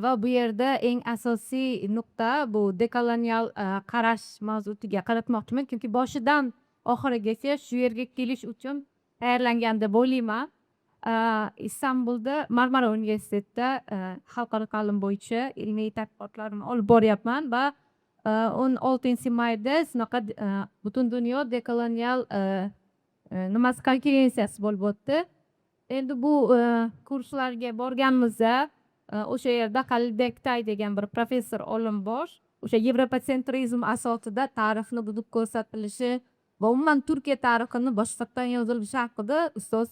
Va bu yerda eng asosiy nuqta bu dekolonial qarash mavzusiga qaratmoqchiman, chunki boshidan oxirigacha shu yerga kelish uchun tayyorlangan deb o'ylayman. Istanbulda Marmara universitetida xalqaro ta'lim bo'yicha ilmiy tadqiqotlarni olib boryapman va 16-mayda shunaqa butun dunyo dekolonial nimasi, konferensiyasi bo'lib o'tdi. Endi bu kurslarga borganimizda, o'sha yerda Halil Bektay degan bir professor olim bor. O'sha yevropatsentrizm asosida tarixni buzib ko'rsatilishi va umuman Turkiya tarixini boshqatdan yozilishi haqida ustoz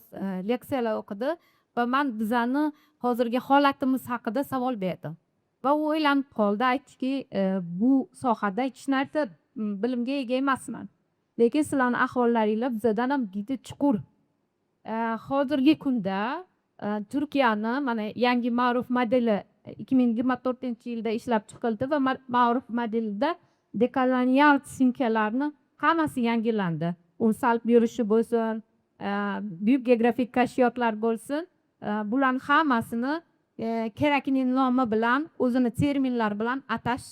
leksiyalar o'qidi va man bizani hozirgi holatimiz haqida savol berdim va u o'ylanib qoldi. Aytdiki, bu sohada hech narsa bilimga ega emasman, lekin sizlarni ahvollaringlar bizadan ham juda chuqur. Hozirgi kunda Turkiyani mana yangi ma'ruf modeli 2024-yilda ishlab chiqildi va ma'ruf modelida dekolonial tushunchalarni hammasi yangilandi. U salb yurishi bo'lsin, buyuk geografik kashfiyotlar bo'lsin, bularni hammasini kerakli nomi bilan, o'zini terminlar bilan atash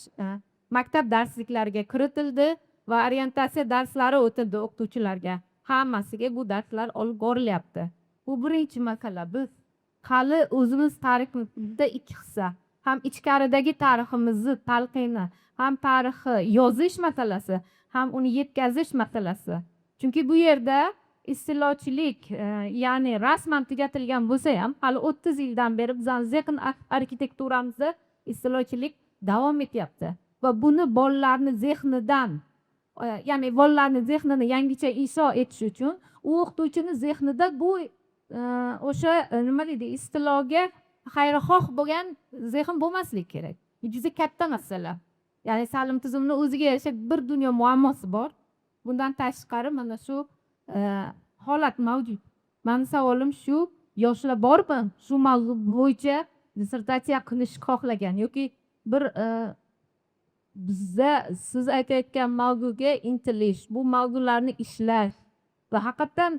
maktab darsliklariga kiritildi va orientatsiya darslari o'tildi. O'qituvchilarga, hammasiga bu darslar olib borilyapti. Bu birinchi masala. Biz hali o'zimiz tariximizda ikki hissa. Ham ichkaridagi tariximizni talqini, ham tarixi yozish masalasi, ham uni yetkazish masalasi. Chunki bu yerda istilochilik, ya'ni rasman tugatilgan bo'lsa ham, hali 30 yildan beri bizani zehn arxitekturamizda istilochilik davom etyapti va buni bolalarni zehnidan, ya'ni bolalarni zehnini yangicha insho etish uchun u o'qituvchini zehnida bu o'sha nima deydi, istiloga xayrixoh bo'lgan zehn bo'lmasligi kerak. Bu juda katta masala, ya'ni ta'lim tizimini o'ziga yarasha bir dunyo muammosi bor. Bundan tashqari mana shu holat mavjud. Mani savolim shu: yoshlar bormi shu mavzu bo'yicha dissertatsiya qilishni xohlagan yoki bir bizda siz aytayotgan mavzuga intilish, bu mavzularni ishlash va haqiqatdan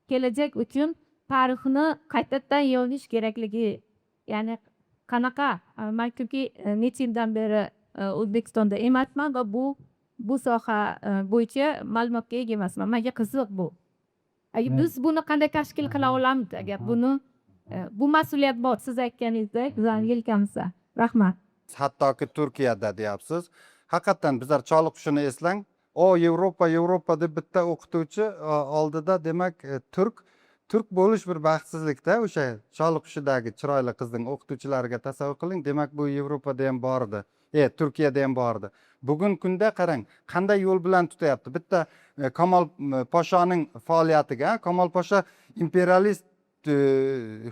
kelajak uchun tarixni qaytadan yozish kerakligi, ya'ni qanaqa, man chunki necha yildan beri O'zbekistonda emasman va bu soha bo'yicha ma'lumotga ega emasman. Manga qiziq bu. Agar biz buni qanday tashkil qila olamiz, agar buni bu mas'uliyat bor, siz aytganingizdek, bizani yelkamizda. Rahmat. Hattoki Turkiyada deyapsiz. Haqiqatdan bizlar Choliqushini eslang. O, Yevropa, Yevropa deb bitta o'qituvchi oldida, demak, turk bo'lish bir baxtsizlikda. O'sha Choliqushidagi chiroyli qizning o'qituvchilariga tasavvur qiling. Demak, bu Yevropada ham bor edi, Turkiyada ham bor edi. Bugun kunda qarang, qanday yo'l bilan tutyapti bitta Kamol Poshoning faoliyatiga. Kamol Posho imperialist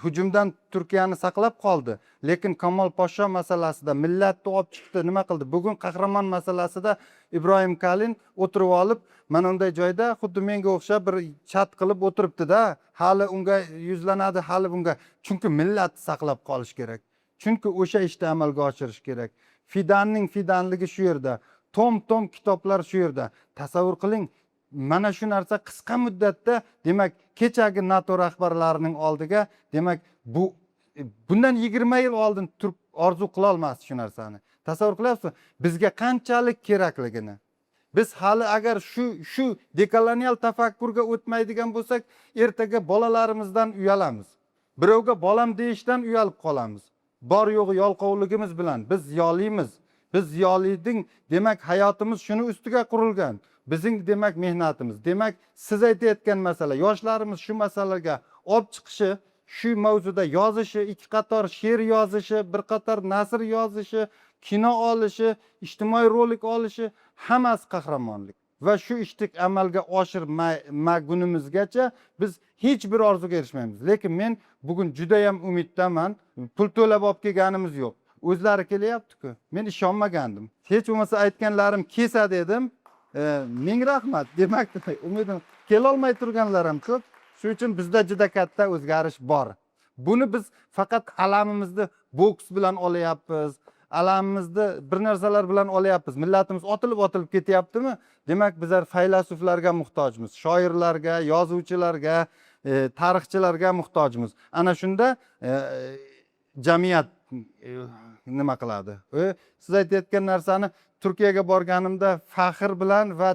hujumdan Turkiyani saqlab qoldi, lekin Kamol Posho masalasida millatni olib chiqdi. Nima qildi? Bugun qahramon masalasida Ibrohim Kalin o'tirib olib, mana unday joyda xuddi menga o'xshab bir chat qilib o'tiribdida. Hali unga yuzlanadi, hali bunga. Chunki millatni saqlab qolish kerak, chunki o'sha ishni amalga oshirish kerak. Fidanning fidanligi shu yerda, tom tom kitoblar shu yerda. Tasavvur qiling, mana shu narsa qisqa muddatda, demak, kechagi NATO rahbarlarining oldiga, demak, bu bundan 20 yil oldin turk orzu qilolmasdi shu narsani. Tasavvur qilyapsizmi, bizga qanchalik kerakligini? Biz hali agar shu dekolonial tafakkurga o'tmaydigan bo'lsak, ertaga bolalarimizdan uyalamiz, birovga bolam deyishdan uyalib qolamiz. Bor yo'g'i yalqovligimiz bilan. Biz ziyolimiz, biz ziyoliding, demak, hayotimiz shuni ustiga qurilgan, bizning, demak, mehnatimiz. Demak, siz aytayotgan masala, yoshlarimiz shu masalaga olib chiqishi, shu mavzuda yozishi, ikki qator she'r yozishi, bir qator nasr yozishi, kino olishi, ijtimoiy rolik olishi, hammasi qahramonlik. Va shu ishni amalga oshirmagunimizgacha biz hech bir orzuga erishmaymiz. Lekin men bugun judayam umiddaman. Pul to'lab olib kelganimiz yo'q, o'zlari kelyaptiku. Men ishonmagandim, hech bo'lmasa aytganlarim kelsa dedim. Ming rahmat. Demak, umidim, kelolmay turganlar ham ko'p. Shuning uchun bizda juda katta o'zgarish bor. Buni biz faqat alamimizni boks bilan olyapmiz, alamimizni bir narsalar bilan olyapmiz. Millatimiz otilib otilib ketyaptimi, demak, bizlar faylasuflarga muhtojmiz, shoirlarga, yozuvchilarga, tarixchilarga muhtojmiz. Ana shunda jamiyat nima qiladi? Siz aytayotgan narsani Turkiyaga borganimda faxr bilan va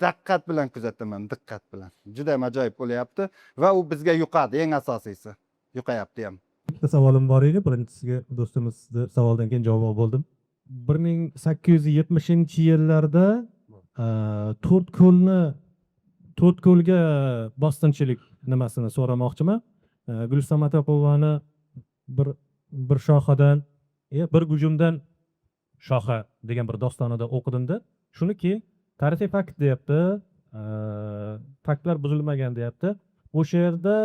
diqqat bilan kuzataman, diqqat bilan. Juda ham ajoyib bo'lyapti va u bizga yuqadi, eng asosiysi, yuqayapti ham. Ikkita savolim bor edi. Birinchisiga do'stimizni savoldan keyin javob olib bo'ldim. 1870-yillarda To'rtko'lga bosqinchilik nimasini so'ramoqchiman. Guliston Matapovani bir shoxadan, bir gujumdan shoxa degan bir dostonida o'qidimda, shuni keyin tarixiy fakt deyapti, faktlar buzilmagan deyapti. O'sha yerda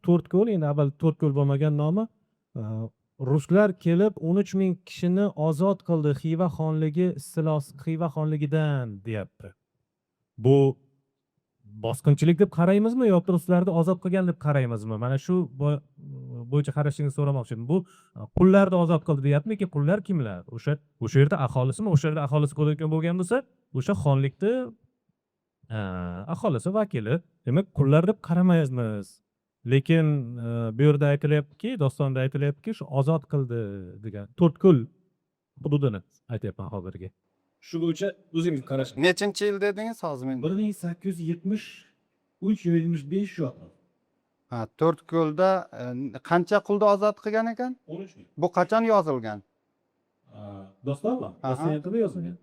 To'rtko'l, endi avval To'rtko'l bo'lmagan nomi, ruslar kelib 13 000 kishini ozod qildi Xiva xonligi istilosi, Xiva xonligidan deyapti. Bu bosqinchilik deb qaraymizmi yoki ruslarni ozod qilgan deb qaraymizmi? Mana shu bo'yicha qarashingizni so'ramoqchi edim. Bu qullarni ozod qildi deyapti, lekin qullar kimlar? O'sha yerda aholisimi? O'sha yerda aholisi ko'rayotgan bo'lgan bo'lsa, o'sha xonlikni aholisi, vakili, demak, qullar deb qaramaymiz. Lekin bu yerda aytilyaptiki, dostonda aytilyaptiki, shu ozod qildi degan To'rtko'l hududini aytyapman hozirgi. Shu bo'yicha o'zingiz qarash. Nechinchi yil dedingiz hozir men? 1873, 75 yo. Ha, To'rtko'lda qancha qulni ozod qilgan ekan? 13 ming. Bu qachon yozilgan? Dostonmi? Aha. Doston yaqinda yozilgan.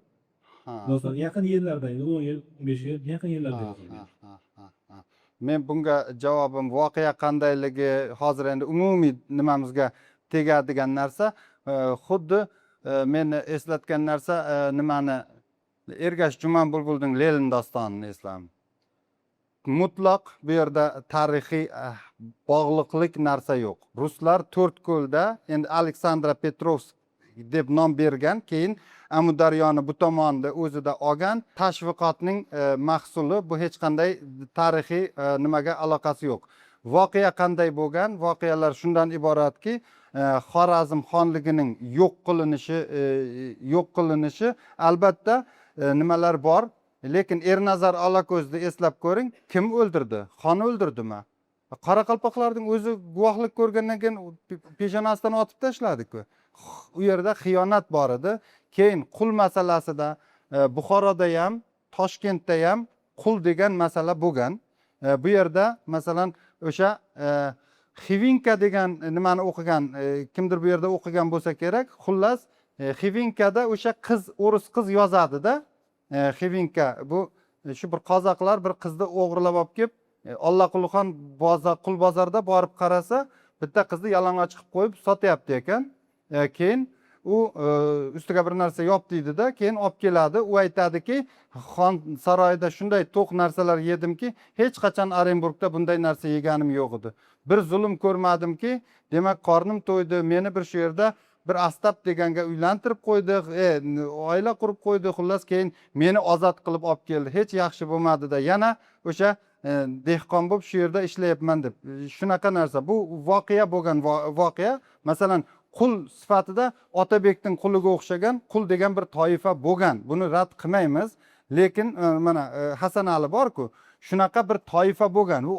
Doston yaqin yillarda, endi 10 yil, 15 yil, yaqin yillarda yozilgan. Ha, ha, ha. Men bunga javobim voqea qandayligi hozir endi umumiy nimamizga tegadigan narsa, xuddi meni eslatgan narsa, nimani, Ergash Juman Bulbulning Lenin dostonini esladim. Mutlaq bu yerda tarixiy bog'liqlik narsa yo'q. Ruslar To'rtko'lda endi Aleksandra Petrovsk deb nom bergan, keyin Amudaryoni bu tomonda o'zida olgan tashviqotning mahsuli. Bu hech qanday tarixiy nimaga aloqasi yo'q. Voqea qanday bo'lgan? Voqealar shundan iboratki, Xorazm xonligining yo'q qilinishi albatta, nimalar bor, lekin Ernazar Olako'zni eslab ko'ring, kim o'ldirdi? Xon o'ldirdimi? Qoraqalpoqlarning o'zi guvohlik ko'rgandan keyin peshonasidan otib tashladiku. U yerda xiyonat bor edi. Keyin qul masalasida Buxoroda ham, Toshkentda ham qul degan masala bo'lgan. Bu yerda masalan o'sha Xivinka degan nimani o'qigan, kimdir bu yerda o'qigan bo'lsa kerak. Xullas, Xivinkada o'sha qiz, o'ris qiz yozadida. Xivinka bu shu bir qozoqlar bir qizni o'g'irlab olib kelib, Ollaqulixon bozor, qul bozorda borib qarasa, bitta qizni yalang'och qilib qo'yib sotyapti ekan. Keyin u ustiga bir narsa yop deydida, keyin olib keladi. U aytadiki, xon saroyida shunday to'q narsalar yedimki, hech qachon Orenburgda bunday narsa yeganim yo'q edi. Bir zulm ko'rmadimki, demak, qornim to'ydi. Meni bir shu yerda bir Astap deganga uylantirib qo'ydi, oila qurib qo'ydi. Xullas, keyin meni ozod qilib olib keldi, hech yaxshi bo'lmadida, yana o'sha dehqon bo'lib shu yerda ishlayapman deb. Shunaqa narsa, bu voqea bo'lgan voqea. Masalan, qul sifatida Otabekning quliga o'xshagan qul degan bir toifa bo'lgan, buni rad qilmaymiz. Lekin mana Hasan Ali borku, shunaqa bir toifa bo'lgan, u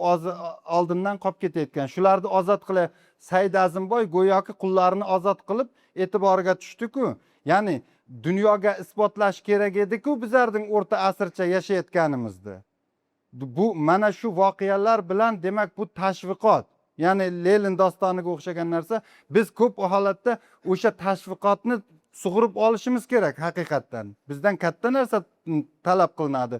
oldindan qolib ketayotgan, shularni ozod qila Said Azimboy go'yoki qullarni ozod qilib e'tiboriga tushdiku. Ya'ni dunyoga isbotlash kerak ediku bizlarning o'rta asrcha yashayotganimizni. Bu mana shu voqealar bilan, demak, bu tashviqot, ya'ni Lenin dostoniga o'xshagan narsa. Biz ko'p holatda o'sha tashviqotni sug'urib olishimiz kerak. Haqiqatdan bizdan katta narsa talab qilinadi.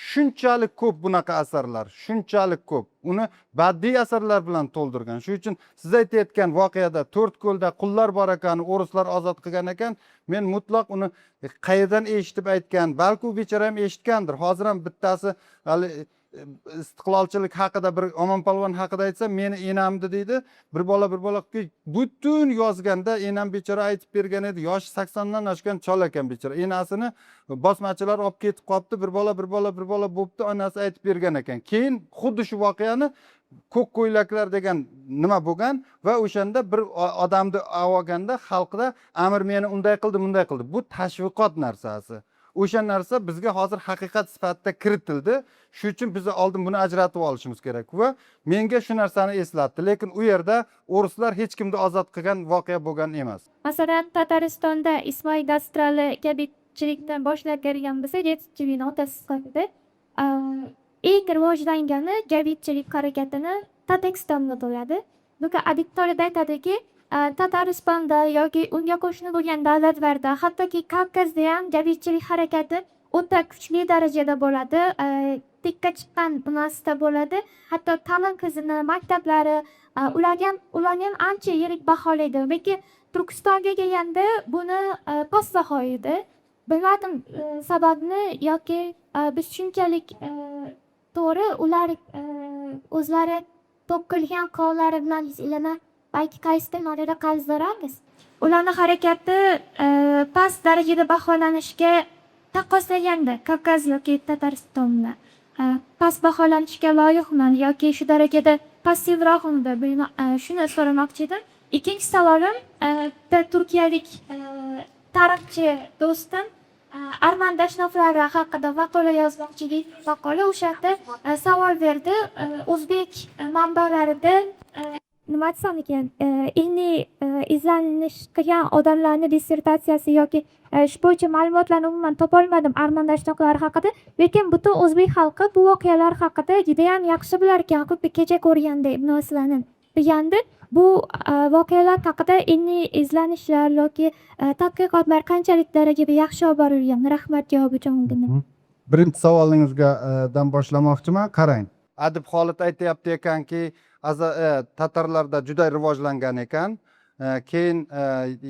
Shunchalik ko'p bunaqa asarlar, shunchalik ko'p, uni badiiy asarlar bilan to'ldirgan. Shuning uchun siz aytayotgan voqeada To'rtko'lda qullar bor ekan, o'rislar ozod qilgan ekan, men mutlaq uni qayerdan eshitib aytgan, balki u bechora ham eshitgandir. Hozir ham bittasi hali istiqlolchilik haqida, bir Omon polvon haqida aytsa, meni enamni deydi, bir bola butun yozganda, enam bechora aytib bergan edi, yoshi 80dan oshgan chol ekan bechora, enasini bosmachilar olib ketib qolibdi, bir bola, bir bola, bir bola bo'libdi, onasi aytib bergan ekan. Keyin xuddi shu voqeani ko'k ko'ylaklar degan nima bo'lgan va o'shanda bir odamni olganda xalqda amir meni unday qildi, bunday qildi. Bu tashviqot narsasi. O'sha narsa bizga hozir haqiqat sifatida kiritildi. Shuning uchun biz oldin buni ajratib olishimiz kerak va menga shu narsani eslatdi. Lekin u yerda o'rislar hech kimni ozod qilgan voqea bo'lgan emas. Masalan, Tataristonda Ismoil Gastrali jadidchilikdan boshlab kelgan bo'lsa, jadidchilikni otasi sifatida eng rivojlangani jadidchilik harakatini Tataristonda bo'ladi. Luka Adittorida aytadiki, Tataristonda yoki unga qo'shni bo'lgan davlatlarda, hattoki Kavkazda ham jadidchilik harakati o'ta kuchli darajada bo'ladi, tikka chiqqan nasda bo'ladi. Hatto ta'lim tizimi, maktablari, ularni ham ancha yirik baholaydi. Lekin Turkistonga kelganda buni past baholaydi. Bilmadim sababini yoki biz shunchalik to'g'ri, ular o'zlari to'kilgan qonlari bilan yana balki qaysidir ma'noda qarzdoramiz. Ularni harakati past darajada baholanishga taqqoslaganda Kavkaz yoki Tatariston bilan past baholanishga loyiqmi yoki shu darajada passivroqmi, shuni so'ramoqchi edim. Ikkinchi savolim, bitta turkiyalik tarixchi do'stim arman dashnoqlari haqida maqola yozmoqchi edik. Maqola o'sha yerda savol berdi. O'zbek manbalarida Nima desam ekan, ilmiy izlanish qilgan odamlarni dissertatsiyasi yoki shu bo'yicha ma'lumotlarni umuman topolmadim arman dashnoqlari haqida. Lekin butun o'zbek xalqi bu voqealar haqida judayam yaxshi bilar ekan, xuddi kecha ko'rgandek narsalarni bilgandi. Bu voqealar haqida ilmiy izlanishlar yoki tadqiqotlar qanchalik darajada yaxshi olib borilgan? Rahmat javob uchun. Birinchi savolingizga dan boshlamoqchiman. Qarang, Adib Xolid aytyapti ekanki, tatarlarda juda rivojlangan ekan. Keyin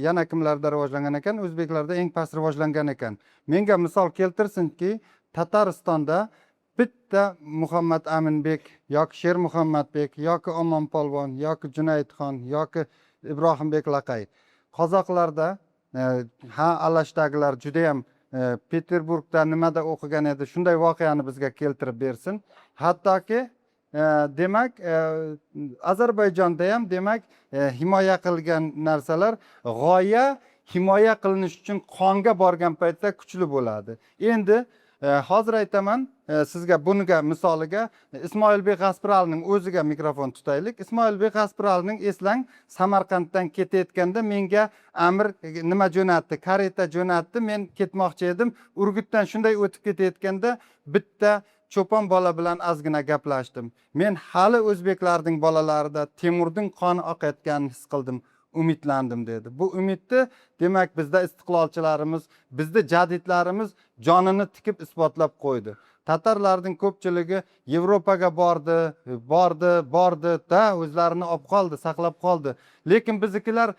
yana kimlarda rivojlangan ekan? O'zbeklarda eng past rivojlangan ekan. Menga misol keltirsinki, Tataristonda bitta Muhammad Aminbek yoki Sher Muhammadbek yoki Omon polvon yoki Junaydxon yoki Ibrohimbek Laqay. Qozoqlarda ha, Alashdagilar judayam Peterburgda nimada o'qigan edi, shunday voqeani bizga keltirib bersin. Hattoki demak, Ozarbayjonda ham, demak, himoya qilgan narsalar, g'oya himoya qilinish uchun qonga borgan paytda kuchli bo'ladi. Endi hozir aytaman sizga bunga misoliga Ismoilbek G'aspiralining o'ziga mikrofon tutaylik. Ismoilbek G'aspiralining, eslang, Samarqanddan ketayotganda menga amir nima jo'natdi, kareta jo'natdi. Men ketmoqchi edim, Urgutdan shunday o'tib ketayotganda bitta cho'pon bola bilan ozgina gaplashdim. Men hali o'zbeklarning bolalarida Temurning qoni oqayotganini his qildim, umidlandim, dedi. Bu umidni, demak, bizda istiqlolchilarimiz, bizni jadidlarimiz jonini tikib isbotlab qo'ydi. Tatarlarning ko'pchiligi Yevropaga bordi, bordi, bordi da, o'zlarini olib qoldi, saqlab qoldi. Lekin biznikilar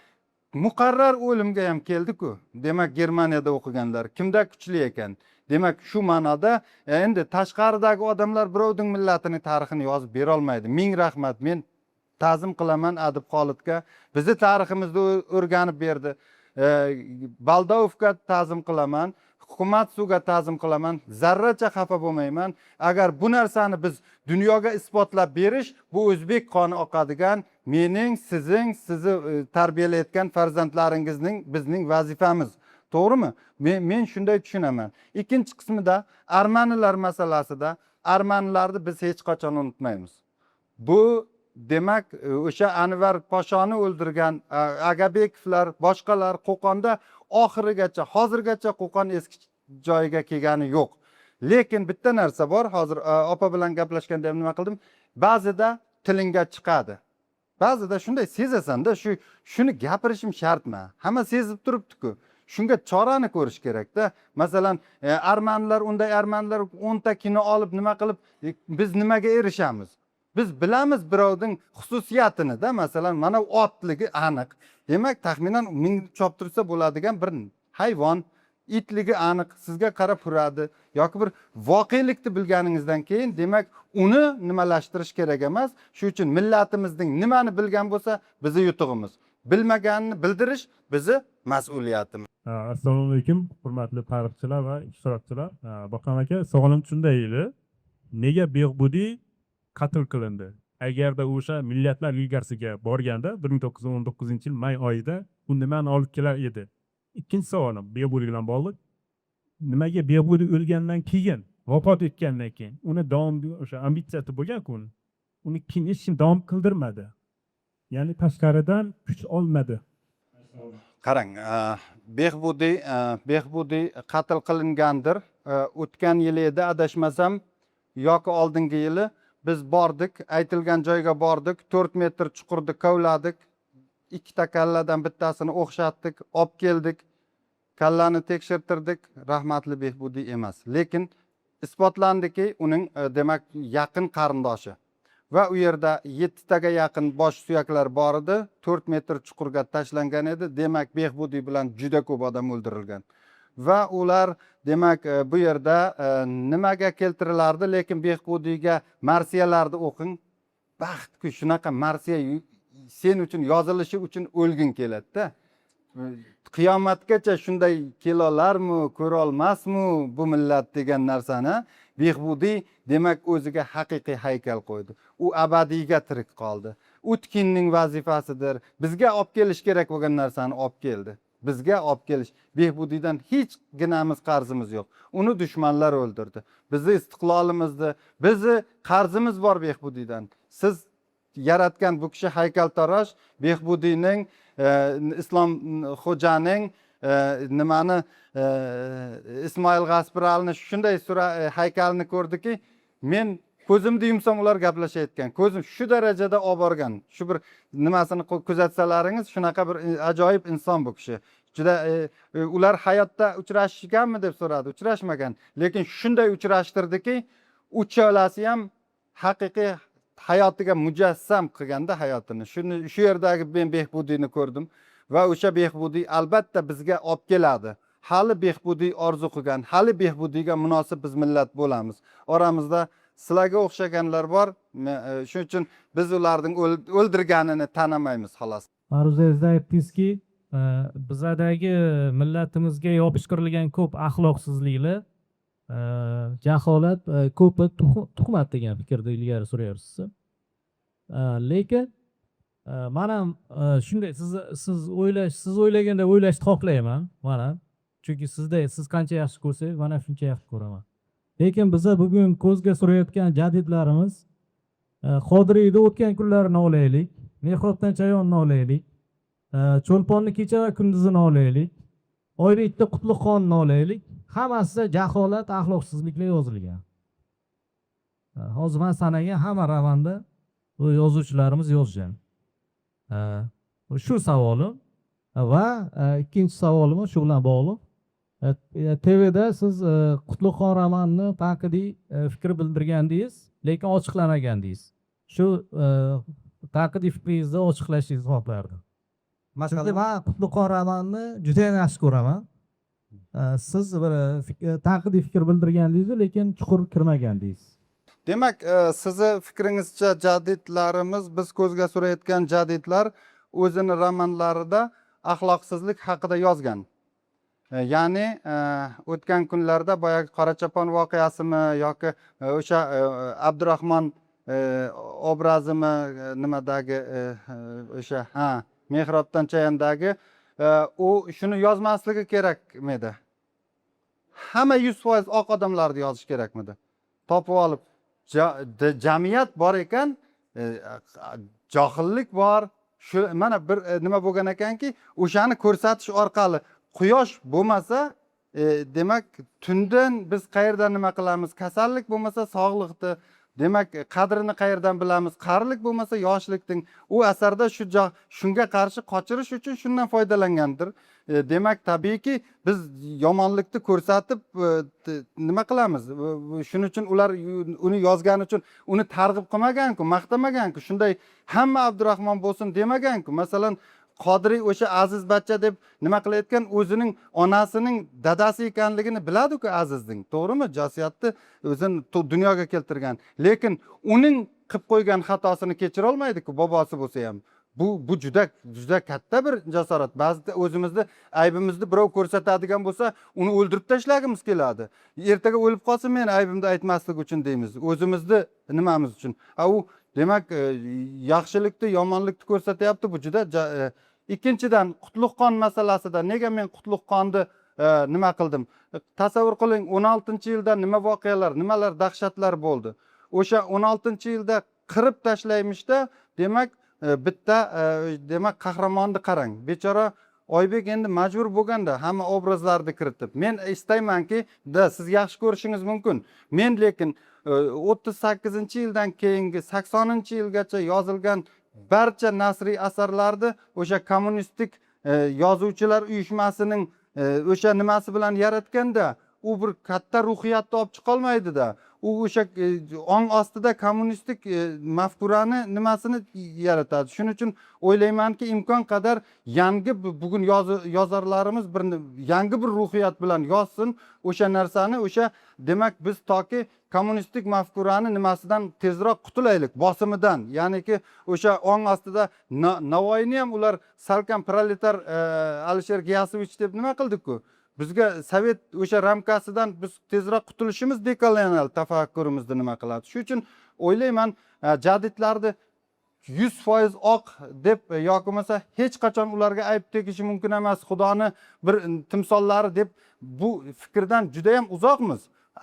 muqarrar o'limga ham keldiku. Demak, Germaniyada o'qiganlar kimda kuchli ekan? Demak, shu ma'noda endi tashqaridagi odamlar birovning millatini tarixini yozib berolmaydi. Ming rahmat, men ta'zim qilaman Adib Xolidga, bizni tariximizni o'rganib berdi. Baldovga ta'zim qilaman, Hukumatsuga ta'zim qilaman, zarracha xafa bo'lmayman. Agar bu narsani biz dunyoga isbotlab berish, bu o'zbek qoni oqadigan mening, sizing, sizni tarbiyalayotgan farzandlaringizning, bizning vazifamiz, to'g'rimi? Men shunday tushunaman. Ikkinchi qismida, armanilar masalasida, armanilarni biz hech qachon unutmaymiz. Bu, demak, o'sha Anvar poshoni o'ldirgan Agabekovlar, boshqalar Qo'qonda oxirigacha, hozirgacha Qo'qon eski joyiga kelgani yo'q. Lekin bitta narsa bor, hozir opa bilan gaplashganda ham nima qildim, ba'zida tilingga chiqadi, ba'zida shunday sezasanda, shuni gapirishim shartmi, hamma sezib turibdiku, shunga chorani ko'rish kerakda. Masalan, armanilar unday, armanilar 10 ta kino olib, nima qilib, biz nimaga erishamiz? Biz bilamiz birovning xususiyatinida. Masalan, mana otligi aniq, demak, taxminan minib choptirsa bo'ladigan bir hayvon. Itligi aniq, sizga qarab huradi yoki bir voqelikni bilganingizdan keyin, demak, uni nimalashtirish kerak emas. Shuning uchun millatimizning nimani bilgan bo'lsa, bizni yutug'imiz, bilmaganini bildirish bizni mas'uliyatimiz. Assalomu alaykum, hurmatli tarixchilar va ishtirokchilar. Boqan aka, savolim shunday edi: nega Behbudiy qatl qilindi? Agarda o'sha Millatlar Ligasiga borganda 1919-yil may oyida u nimani olib kelar edi? Ikkinchi savolim Behbudiy bilan bog'liq: nimaga Behbudiy o'lgandan keyin, vafot etgandan keyin uni davom, o'sha ambitsiyasi bo'lganku uni keyin hech kim davom qildirmadi, ya'ni tashqaridan kuch olmadi? Qarang, Behbudiy qatl qilingandir. O'tgan yili edi, adashmasam, yoki oldingi yili. Biz bordik, aytilgan joyga bordik, 4 metr chuqurni kovladik, ikkita kalladan bittasini o'xshatdik, olib keldik, kallani tekshirtirdik, rahmatli Behbudiy emas. Lekin isbotlandiki, uning demak, yaqin qarindoshi. Va u yerda yettitaga yaqin bosh suyaklar bor edi, 4 metr chuqurga tashlangan edi. Demak, Behbudiy bilan juda ko'p odam o'ldirilgan va ular, demak, bu yerda nimaga keltirilardi. Lekin Behbudiyga marsiyalarni o'qing, baxtku shunaqa marsiya sen uchun yozilishi uchun o'lging keladida. Qiyomatgacha shunday kelolarmi, ko'rolmasmi bu millat degan narsani. Behbudiy, demak, o'ziga haqiqiy haykal qo'ydi, u abadiyga tirik qoldi. Utkinning vazifasidir, bizga olib kelish kerak bo'lgan narsani olib keldi. Bizga olib kelish, Behbudiydan hechginamiz qarzimiz yo'q, uni dushmanlar o'ldirdi. Bizni istiqlolimizni, bizni qarzimiz bor Behbudiydan. Siz Yaratgan bu kishi haykaltarosh. Behbudiyning, Islom Xo'janing, nimani, Ismoil G'aspiralni shunday haykalini ko'rdiki, men ko'zimni yumsam ular gaplashayotgan, ko'zim shu darajada olib borgan. Shu bir nimasini kuzatsalaringiz, shunaqa bir ajoyib inson bu kishi juda. Ular hayotda uchrashganmi deb so'radi, uchrashmagan, lekin shunday uchrashtirdiki, uchalasi ham haqiqiy hayotiga mujassam qilganda hayotini. Shuni shu yerdagi men Behbudiyni ko'rdim va o'sha Behbudiy albatta bizga olib keladi. Hali Behbudiy orzu qilgan, hali Behbudiyga munosib biz millat bo'lamiz. Oramizda sizlarga o'xshaganlar bor. Shuning uchun biz ularning o'ldirganini tanimaymiz, xolos. Ma'ruzangizda aytdingizki, bizadagi millatimizga yopishtirilgan ko'p axloqsizliklar, jaholat, ko'pi tuhmat degan fikrni ilgari suryapsiz. Lekin man ham shunday siz o'ylaganday o'ylashni xohlayman man ham, chunki siz qancha yaxshi ko'rsangiz, man ham shuncha yaxshi ko'raman. Lekin biza bugun ko'zga surayotgan jadidlarimiz, Qodiriyni "O'tgan kunlarini" olaylik, "Mehrobdan chayonni" olaylik, Cho'lponni "Kecha va kunduzini" olaylik, Oybekni "Qutlug'xonni" olaylik, hammasida jaholat, axloqsizliklar yozilgan. Hozir man sanagan hamma romanda bu yozuvchilarimiz yozgan. Shu savolim va ikkinchi savolim shu bilan bog'liq. TVda siz "Qutlug'xon" romanini tanqidiy fikr bildirgandingiz, lekin ochiqlamagandingiz. Shu tanqidiy fikringizni ochiqlashingizni xohlardim. Masalan? Man "Qutlug'xon" romanini judayam yaxshi ko'raman. Siz bir tanqidiy fikr bildirgandingiz, lekin chuqur kirmagandingiz. Demak, sizni fikringizcha, jadidlarimiz, biz ko'zga surayotgan jadidlar o'zini romanlarida axloqsizlik haqida yozgan. Ya'ni o'tgan kunlarda boyagi Qorachopon voqeasimi yoki o'sha Abdurahmon obrazimi, nimadagi, o'sha, ha, "Mehrobdan chayondagi", u shuni yozmasligi kerakmidi? Hamma 100% oq odamlarni yozish kerakmidi? Topib olib, jamiyat bor ekan, johillik bor. Shu mana bir nima bo'lgan ekanki, o'shani ko'rsatish orqali quyosh bo'lmasa, demak, tundan biz qayerdan nima qilamiz, kasallik bo'lmasa sog'liqni, demak, qadrini qayerdan bilamiz, qarilik bo'lmasa yoshlikning. U asarda shu shunga qarshi qochirish uchun shundan foydalangandir. Demak, tabiiyki, biz yomonlikni ko'rsatib, nima qilamiz? Shuning uchun ular uni yozgani uchun uni targ'ib qilmaganku, maqtamaganku, shunday hamma Abdurahmon bo'lsin demaganku. Masalan, Qodiriy o'sha Aziz bacha deb nima qilayotgan, o'zining onasining dadasi ekanligini biladiku Azizning, to'g'rimi? Jasiyatni o'zini dunyoga keltirgan, lekin uning qilib qo'ygan xatosini kechira olmaydiku, bobosi bo'lsa ham. Bu juda juda katta bir jasorat. Ba'zida o'zimizni aybimizni birov ko'rsatadigan bo'lsa, uni o'ldirib tashlagimiz keladi. Ertaga o'lib qolsa, men aybimni aytmaslik uchun deymiz, o'zimizni nimamiz uchun. A u, demak, yaxshilikni, yomonlikni ko'rsatyapti. Bu juda ikkinchidan, Qutlug'xon masalasida nega men Qutlug'xonni nima qildim? Tasavvur qiling, 16-yilda nima voqealar, nimalar dahshatlar bo'ldi. O'sha 16-yilda qirib tashlaymishda, demak, bitta demak, qahramonni qarang, bechora Oybek endi majbur bo'lganda hamma obrazlarni kiritib. Men istaymanki da, siz yaxshi ko'rishingiz mumkin, men lekin 38-yildan keyingi 80-yilgacha yozilgan barcha nasriy asarlarni o'sha kommunistik yozuvchilar uyushmasining o'sha nimasi bilan yaratganda, u bir katta ruhiyatni olib chiqolmaydida. U o'sha ong ostida kommunistik mafkurani nimasini yaratadi. Shuning uchun o'ylaymanki, imkon qadar yangi bugun yozarlarimiz bir yangi bir ruhiyat bilan yozsin o'sha narsani. O'sha, demak, biz toki kommunistik mafkurani nimasidan tezroq qutulaylik, bosimidan. Ya'niki o'sha ong ostida Navoiyni ham ular salkam proletar Alisher Giyasovich deb nima qildiku. Bizga sovet o'sha ramkasidan biz tezroq qutulishimiz dekolonial tafakkurimizni nima qiladi. Shuning uchun o'ylayman, jadidlarni 100% oq deb yoki bo'lmasa hech qachon ularga ayb tegishi mumkin emas, xudoni bir timsollari deb, bu fikrdan judayam uzoqmiz.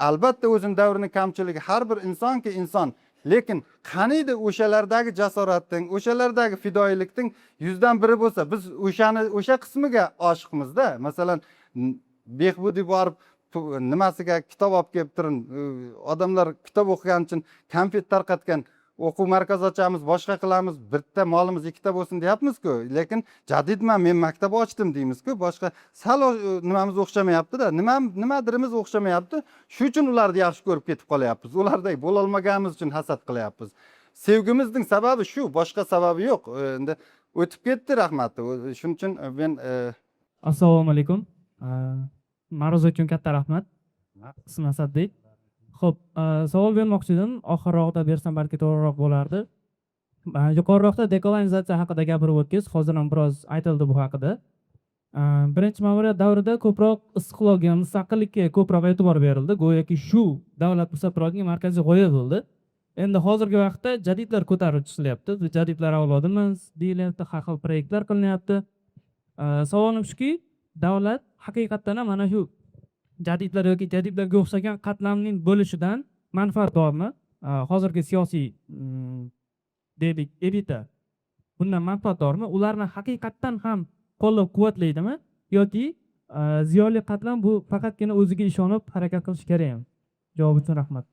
Albatta, o'zini davrini kamchiligi, har bir insonki inson. Lekin qaniydi o'shalardagi jasoratning, o'shalardagi fidoyilikning 100dan 1 bo'lsa, biz o'shani, o'sha qismiga oshiqmizda. Masalan, Behbudiy borib nimasiga kitob olib kelib turin, odamlar kitob o'qigani uchun konfet tarqatgan, o'quv markazi ochamiz, boshqa qilamiz, bitta molimiz ikkita bo'lsin deyapmizku, lekin jadidman, men maktab ochdim deymizku. Boshqa sal nimamiz o'xshamayaptida, nimadirimiz o'xshamayapti. Shu uchun ularni yaxshi ko'rib ketib qolyapmiz, ularday bo'lolmaganimiz uchun hasad qilyapmiz. Sevgimizning sababi shu, boshqa sababi yo'q. Endi o'tib ketdi rahmat. Shuning uchun men Assalomu alaykum. Ma'ruza uchun katta rahmat. Ismim Asadbek. Xo'p, savol bermoqchi edim. Oxirroqda bersam balki to'g'riroq bo'lardi. Yuqoriroqda dekolonizatsiya haqida gapirib o'tdingiz. Hozir ham biroz aytildi bu haqida. Birinchi ma'muriyat davrida ko'proq istiqlolga, mustaqillikka ko'proq e'tibor berildi. Go'yoki shu davlat ushlab turadigan markaziy g'oya bo'ldi. Endi hozirgi vaqtda jadidlar ko'tarib chiqilyapti. Biz jadidlar avlodimiz deyilyapti, har xil proyektlar qilinyapti. Savolim shuki, davlat haqiqatdan ham mana shu jadidlar yoki jadidlarga o'xshagan qatlamning bo'lishidan manfaatdormi? Hozirgi siyosiy, deylik, elita bundan manfaatdormi? Ularni haqiqatdan ham qo'llab-quvvatlaydimi yoki ziyoli qatlam bu faqatgina o'ziga ishonib harakat qilishi kerakmi? Javob uchun rahmat.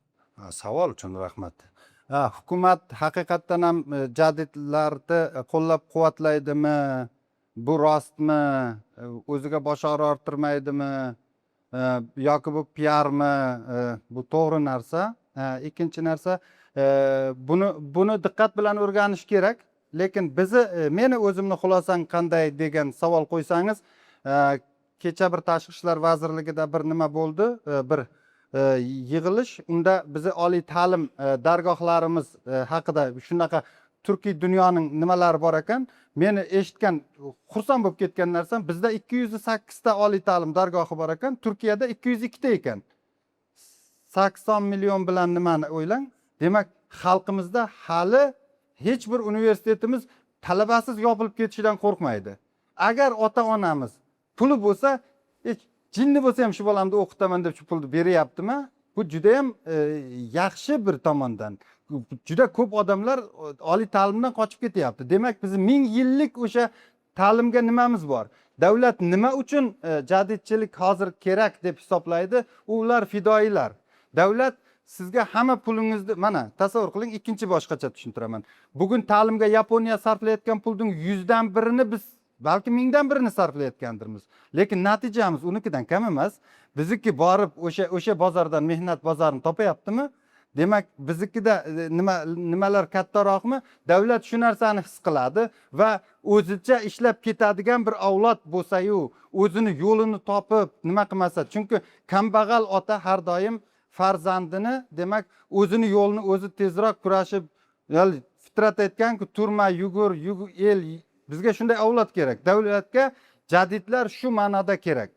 Savol uchun rahmat. Hukumat haqiqatdan ham jadidlarni qo'llab quvvatlaydimi? Bu rostmi? O'ziga bosh orttirmaydimi? Yoki bu piarmi? Bu to'g'ri narsa. Ikkinchi narsa, buni diqqat bilan o'rganish kerak. Lekin bizni, meni o'zimni xulosam qanday degan savol qo'ysangiz, kecha bir Tashqi ishlar vazirligida bir nima bo'ldi, bir yig'ilish. Unda bizni oliy ta'lim dargohlarimiz haqida shunaqa turkiy dunyoning nimalari bor ekan. Meni eshitgan, xursand bo'lib ketgan narsam, bizda 208 ta oliy ta'lim dargohi bor ekan, Turkiyada 202 ta ekan. 80 million bilan nimani o'ylang. Demak, xalqimizda hali hech bir universitetimiz talabasiz yopilib ketishidan qo'rqmaydi. Agar ota onamiz puli bo'lsa, hech jinni bo'lsa ham shu bolamni o'qitaman deb shu pulni beryaptimi, bu judayam yaxshi bir tomondan. Juda ko'p odamlar oliy ta'limdan qochib ketyapti. Demak, bizni 1000 yillik o'sha ta'limga nimamiz bor. Davlat nima uchun jadidchilik hozir kerak deb hisoblaydi? Ular fidoyilar. Davlat sizga hamma pulingizni, mana tasavvur qiling, ikkinchi boshqacha tushuntiraman. Bugun ta'limga Yaponiya sarflayotgan pulning 100dan 1ini biz balki 1000dan 1ini sarflayotgandirmiz, lekin natijamiz unikidan kam emas. Bizniki borib o'sha bozordan, mehnat bozorini topayaptimi? Demak, biznikida nima, nimalar kattaroqmi? Davlat shu narsani his qiladi va o'zicha ishlab ketadigan bir avlod bo'lsayu, o'zini yo'lini topib nima qilmasa. Chunki kambag'al ota har doim farzandini, demak, o'zini yo'lini o'zi tezroq kurashib, ya'ni fitrat aytganku, turma, yugur, yugur, el bizga shunday avlod kerak. Davlatga jadidlar shu ma'noda kerak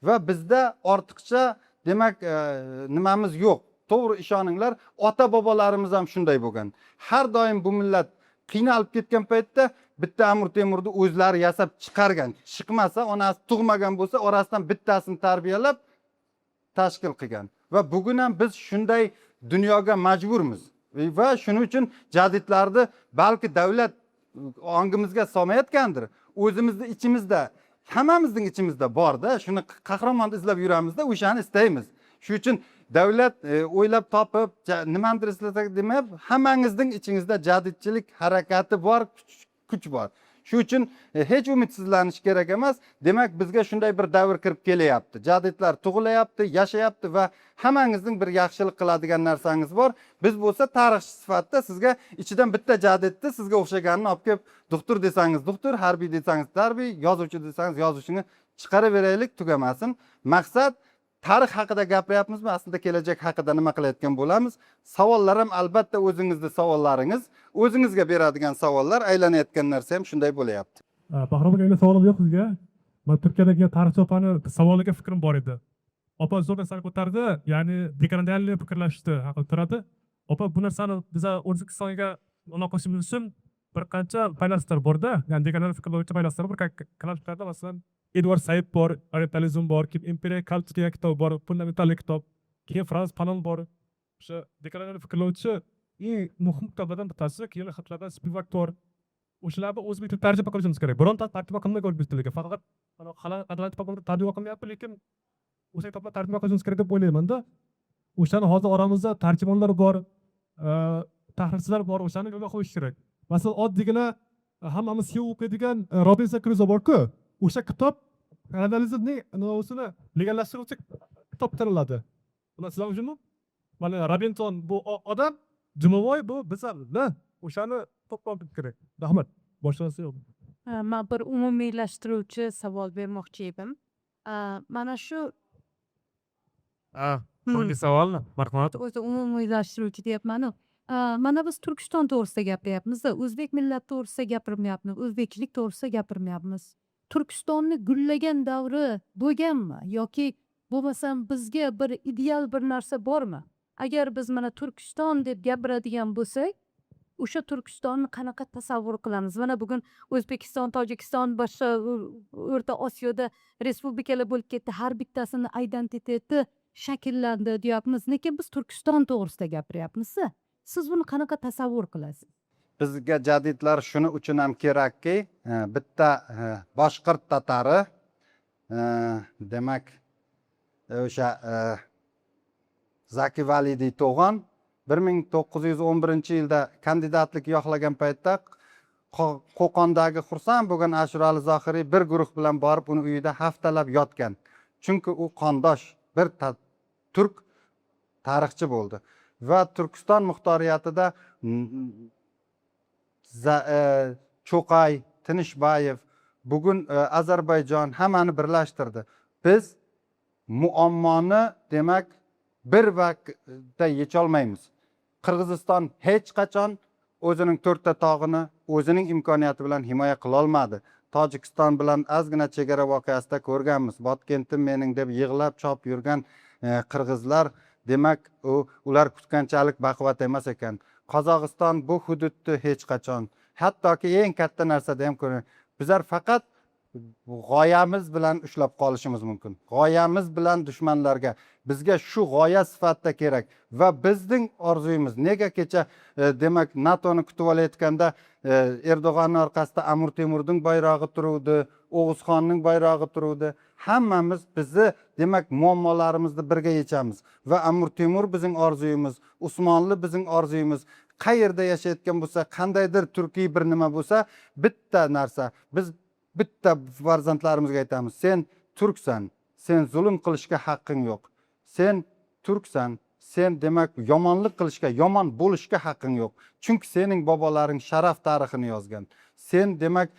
va bizda ortiqcha, demak, nimamiz yo'q. To'g'ri, ishoninglar, ota bobolarimiz ham shunday bo'lgan. Har doim bu millat qiynalib ketgan paytda bitta Amir Temurni o'zlari yasab chiqargan. Chiqmasa, onasi tug'magan bo'lsa, orasidan bittasini tarbiyalab tashkil qilgan. Va bugun ham biz shunday dunyoga majburmiz va shuning uchun jadidlarni balki davlat ongimizga solmayotgandir, o'zimizni ichimizda, hammamizning ichimizda borda. Shuni qahramonni izlab yuramizda, o'shani istaymiz. Shuning uchun davlat o'ylab topib nimanidir izlasak demayap, hammangizning ichingizda jadidchilik harakati bor, kuch bor. Shuning uchun hech umidsizlanish kerak emas. Demak, bizga shunday bir davr kirib kelyapti, jadidlar tug'ilyapti, yashayapti va hammangizning bir yaxshilik qiladigan narsangiz bor. Biz bo'lsa tarixchi sifatida sizga ichidan bitta jadidni, sizga o'xshaganini olib kelib, doktor desangiz doktor, harbiy desangiz harbiy, yozuvchi desangiz yozuvchini chiqaraveraylik, tugamasin. Maqsad, tarix haqida gapiryapmizmi, aslida kelajak haqida nima qilayotgan bo'lamiz. Savollar ham albatta o'zingizni savollaringiz, o'zingizga beradigan savollar, aylanayotgan narsa ham shunday bo'layapti. Bahrom aka, endi savolim yo'q sizga. Man Turkiyadagi tarixchi opani savoliga fikrim bor edi. Opa zo'r narsani ko'tardi, ya'ni dekolonialniy fikrlashni haqida turadi. Opa, bu narsani biza O'zbekistonga uloqishimiz uchun bir qancha faylasuflar borda, ya'ni dekolonial fikrlovchi faylasuflar bor. Klassiklarda, masalan, Edvard Said bor, orientalizm bor, keyin Imperiya Culture degan kitob bor, fundamental kitob. Keyin Frans Fanon bor. O'sha dekolonial fikrlovchi. Eng muhim kitoblardan bittasi Kirill xatlardan Spivak to'rt. O'shalarni o'zbek tilida tarjima qilishimiz kerak. Bironta tarjima qilmagan o'zbek tiliga. Faqat hali tarjima qilmayapti, lekin o'sha kitoblar tarjima qilishimiz kerak deb o'ylaymanda. O'shani hozir oramizda tarjimonlar bor, tahrirchilar bor, o'shani yo'lga qo'yish kerak. Masalan, oddiygina hammamiz sevib o'qiydigan Robinson Kruzo borku, o'sha kitob kolonializmning nimasini legallashtiruvchi kitob sanaladi. Bilasizlarmi shuni? Mana Robinson bu odam, Jumaboy bu bizlar. O'shani to'plab kerak. Rahmat. Boshqasi yo'q. Man bir umumiylashtiruvchi savol bermoqchi edim. Mana shu Ha, so'nggi savolni, marhamat. O'zi umumiylashtiruvchi deyapmanu. Mana biz Turkiston to'g'risida gapiryapmizda, o'zbek millati to'g'risida gapirmayapmiz, o'zbekchilik to'g'risida gapirmayapmiz. Turkistonni gullagan davri bo'lganmi yoki bo'lmasam bizga bir ideal bir narsa bormi? Agar biz mana Turkiston deb gapiradigan bo'lsak, o'sha Turkistonni qanaqa tasavvur qilamiz? Mana bugun O'zbekiston, Tojikiston, boshqa O'rta Osiyoda respublikalar bo'lib ketdi, har bittasini identiteti shakllandi deyapmiz, lekin biz Turkiston to'g'risida gapiryapmiz. Siz buni qanaqa tasavvur qilasiz? Bizga jadidlar shuni uchun ham kerakki, bitta boshqirt tatari, demak, o'sha Zaki Validiy To'g'on 1911-yilda kandidatlik yoqlagan paytda Qo'qondagi xursand bo'lgan Ashurali Zohiriy bir guruh bilan borib uni uyida haftalab yotgan. Chunki u qondosh bir turk tarixchi bo'ldi va Turkiston muxtoriyatida Cho'qay, Tinishbayev, bugun Ozarbayjon hammani birlashtirdi. Biz muammoni, demak, bir vaqtda yecholmaymiz. Qirg'iziston hech qachon o'zining to'rtta tog'ini o'zining imkoniyati bilan himoya qilolmadi. Tojikiston bilan ozgina chegara voqeasida ko'rganmiz. Botkentim mening deb yig'lab chop yurgan qirg'izlar, demak, ular kutganchalik baquvvat emas ekan. Qozog'iston bu hududni hech qachon, hattoki eng katta narsada ham ko'ring, bizlar faqat g'oyamiz bilan ushlab qolishimiz mumkin. G'oyamiz bilan dushmanlarga, bizga shu g'oya sifatida kerak va bizning orzuyimiz nega kecha, demak, NATOni kutib olayotganda, Erdo'g'onning orqasida Amir Temurning bayrog'i turuvdi, O'g'uzxonning bayrog'i turuvdi. Hammamiz bizni, demak, muammolarimizni birga yechamiz va Amir Temur bizning orzuyimiz, Usmonli bizning orzuyimiz. Qayerda yashayotgan bo'lsa, qandaydir turkiy bir nima bo'lsa, bitta narsa, biz bitta farzandlarimizga aytamiz: sen turksan, sen zulm qilishga haqqing yo'q, sen turksan, sen, demak, yomonlik qilishga, yomon bo'lishga haqqing yo'q, chunki sening bobolaring sharaf tarixini yozgan. Sen, demak,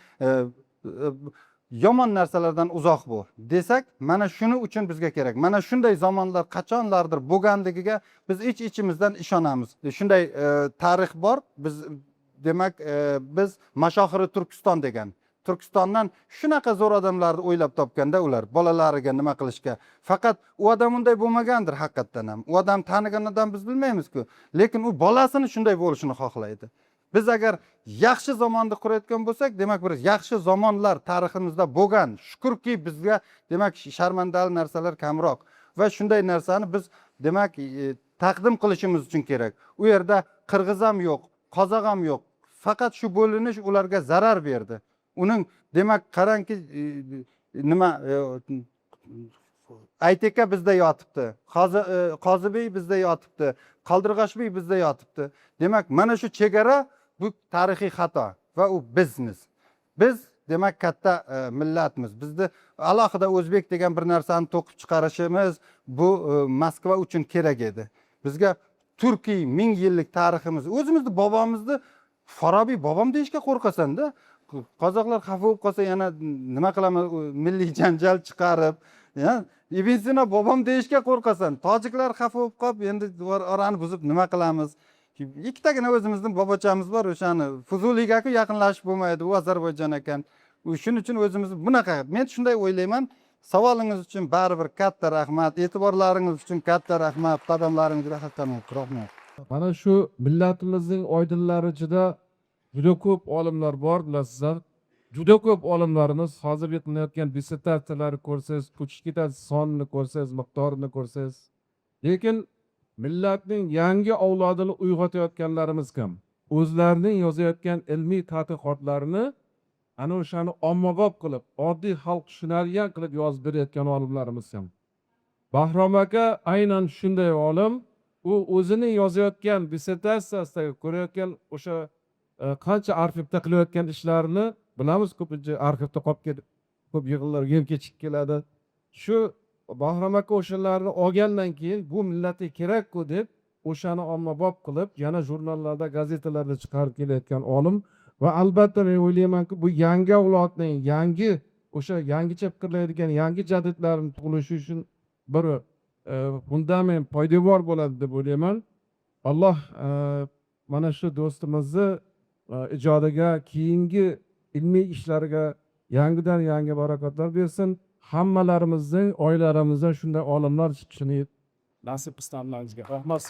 yomon narsalardan uzoq bo'l desak, mana shuni uchun bizga kerak. Mana shunday zamonlar qachonlardir bo'lganligiga biz ich ichimizdan ishonamiz. Shunday tarix bor, biz, demak, biz mashohiri Turkiston degan, Turkistondan shunaqa zo'r odamlarni o'ylab topganda ular bolalariga nima qilishga. Faqat u odam unday bo'lmagandir haqiqatdan ham, u odam tanigan odam biz bilmaymizku, lekin u bolasini shunday bo'lishini xohlaydi. Biz agar yaxshi zamonni qurayotgan bo'lsak, demak, bir yaxshi zamonlar tariximizda bo'lgan, shukurki, bizga, demak, sharmandali narsalar kamroq va shunday narsani biz, demak, taqdim qilishimiz uchun kerak. U yerda qirg'iz ham yo'q, qozoq ham yo'q, faqat shu bo'linish ularga zarar berdi. Uning, demak, qarangki, nima, Ayteka bizda yotibdi, Qozibey bizda yotibdi, Qaldirg'ochbey bizda yotibdi. Demak, mana shu chegara bu tarixiy xato va u bizmiz. Biz, demak, katta millatmiz. Bizni alohida o'zbek degan bir narsani to'qib chiqarishimiz bu Moskva uchun kerak edi. Bizga turkiy ming yillik tariximiz, o'zimizni bobomizni Forobiy bobom deyishga qo'rqasanda. Qozoqlar xafa bo'lib qolsa yana nima qilaman, milliy janjal chiqarib, ya, Ibn Sino bobom deyishga qo'rqasan. Tojiklar xafa bo'lib qolib, endi orani buzib nima qilamiz? Ikkitagina o'zimizni bobochamiz bor, o'shani Fuzuliyga-ku yaqinlashib bo'lmaydi, u Ozarbayjon ekan. U shuning uchun o'zimiz bunaqa, men shunday o'ylayman. Savolingiz uchun baribir katta rahmat, e'tiborlaringiz uchun katta rahmat, qadamlaringizga haqqan rahmat. Mana shu millatimizning oydinlari ichida juda ko'p olimlar bor, bilasizlar. Juda ko'p olimlarimiz hozirgi qilinayotgan dissertatsiyalarni ko'rsangiz, ko'chib ketadi, sonini ko'rsangiz, miqdorini ko'rsangiz. Lekin Millatning yangi avlodini uyg'otayotganlarimiz kam. O'zlarining yozayotgan ilmiy tadqiqotlarini ana o'shani ommabop qilib, oddiy xalq tushunadigan qilib yozib berayotgan olimlarimiz kam. Bahrom aka aynan shunday olim. U o'zining yozayotgan dissertatsiyasidagi ko'rayotgan o'sha qancha arxivda qilayotgan ishlarini bilamiz, ko'pincha arxivda qolib ketib, ko'p yig'inlarga ham kechikib keladi. Shu Bahrom aka o'shalarni olgandan keyin bu millatga kerak-ku deb o'shani ommabop qilib, yana jurnallarda, gazetalarda chiqarib kelayotgan olim. Va albatta men o'ylaymanki, bu yangi avlodning yangi o'sha yangicha fikrlaydigan yangi jadidlarni tug'ilishi uchun bir fundament, poydevor bo'ladi deb o'ylayman. Alloh mana shu do'stimizni ijodiga, keyingi ilmiy ishlariga yangidan yangi barakotlar bersin. Hammalarimizning oilalarimizdan shunday olimlar chiqishini nasib qilsin hammamizga. Rahmat.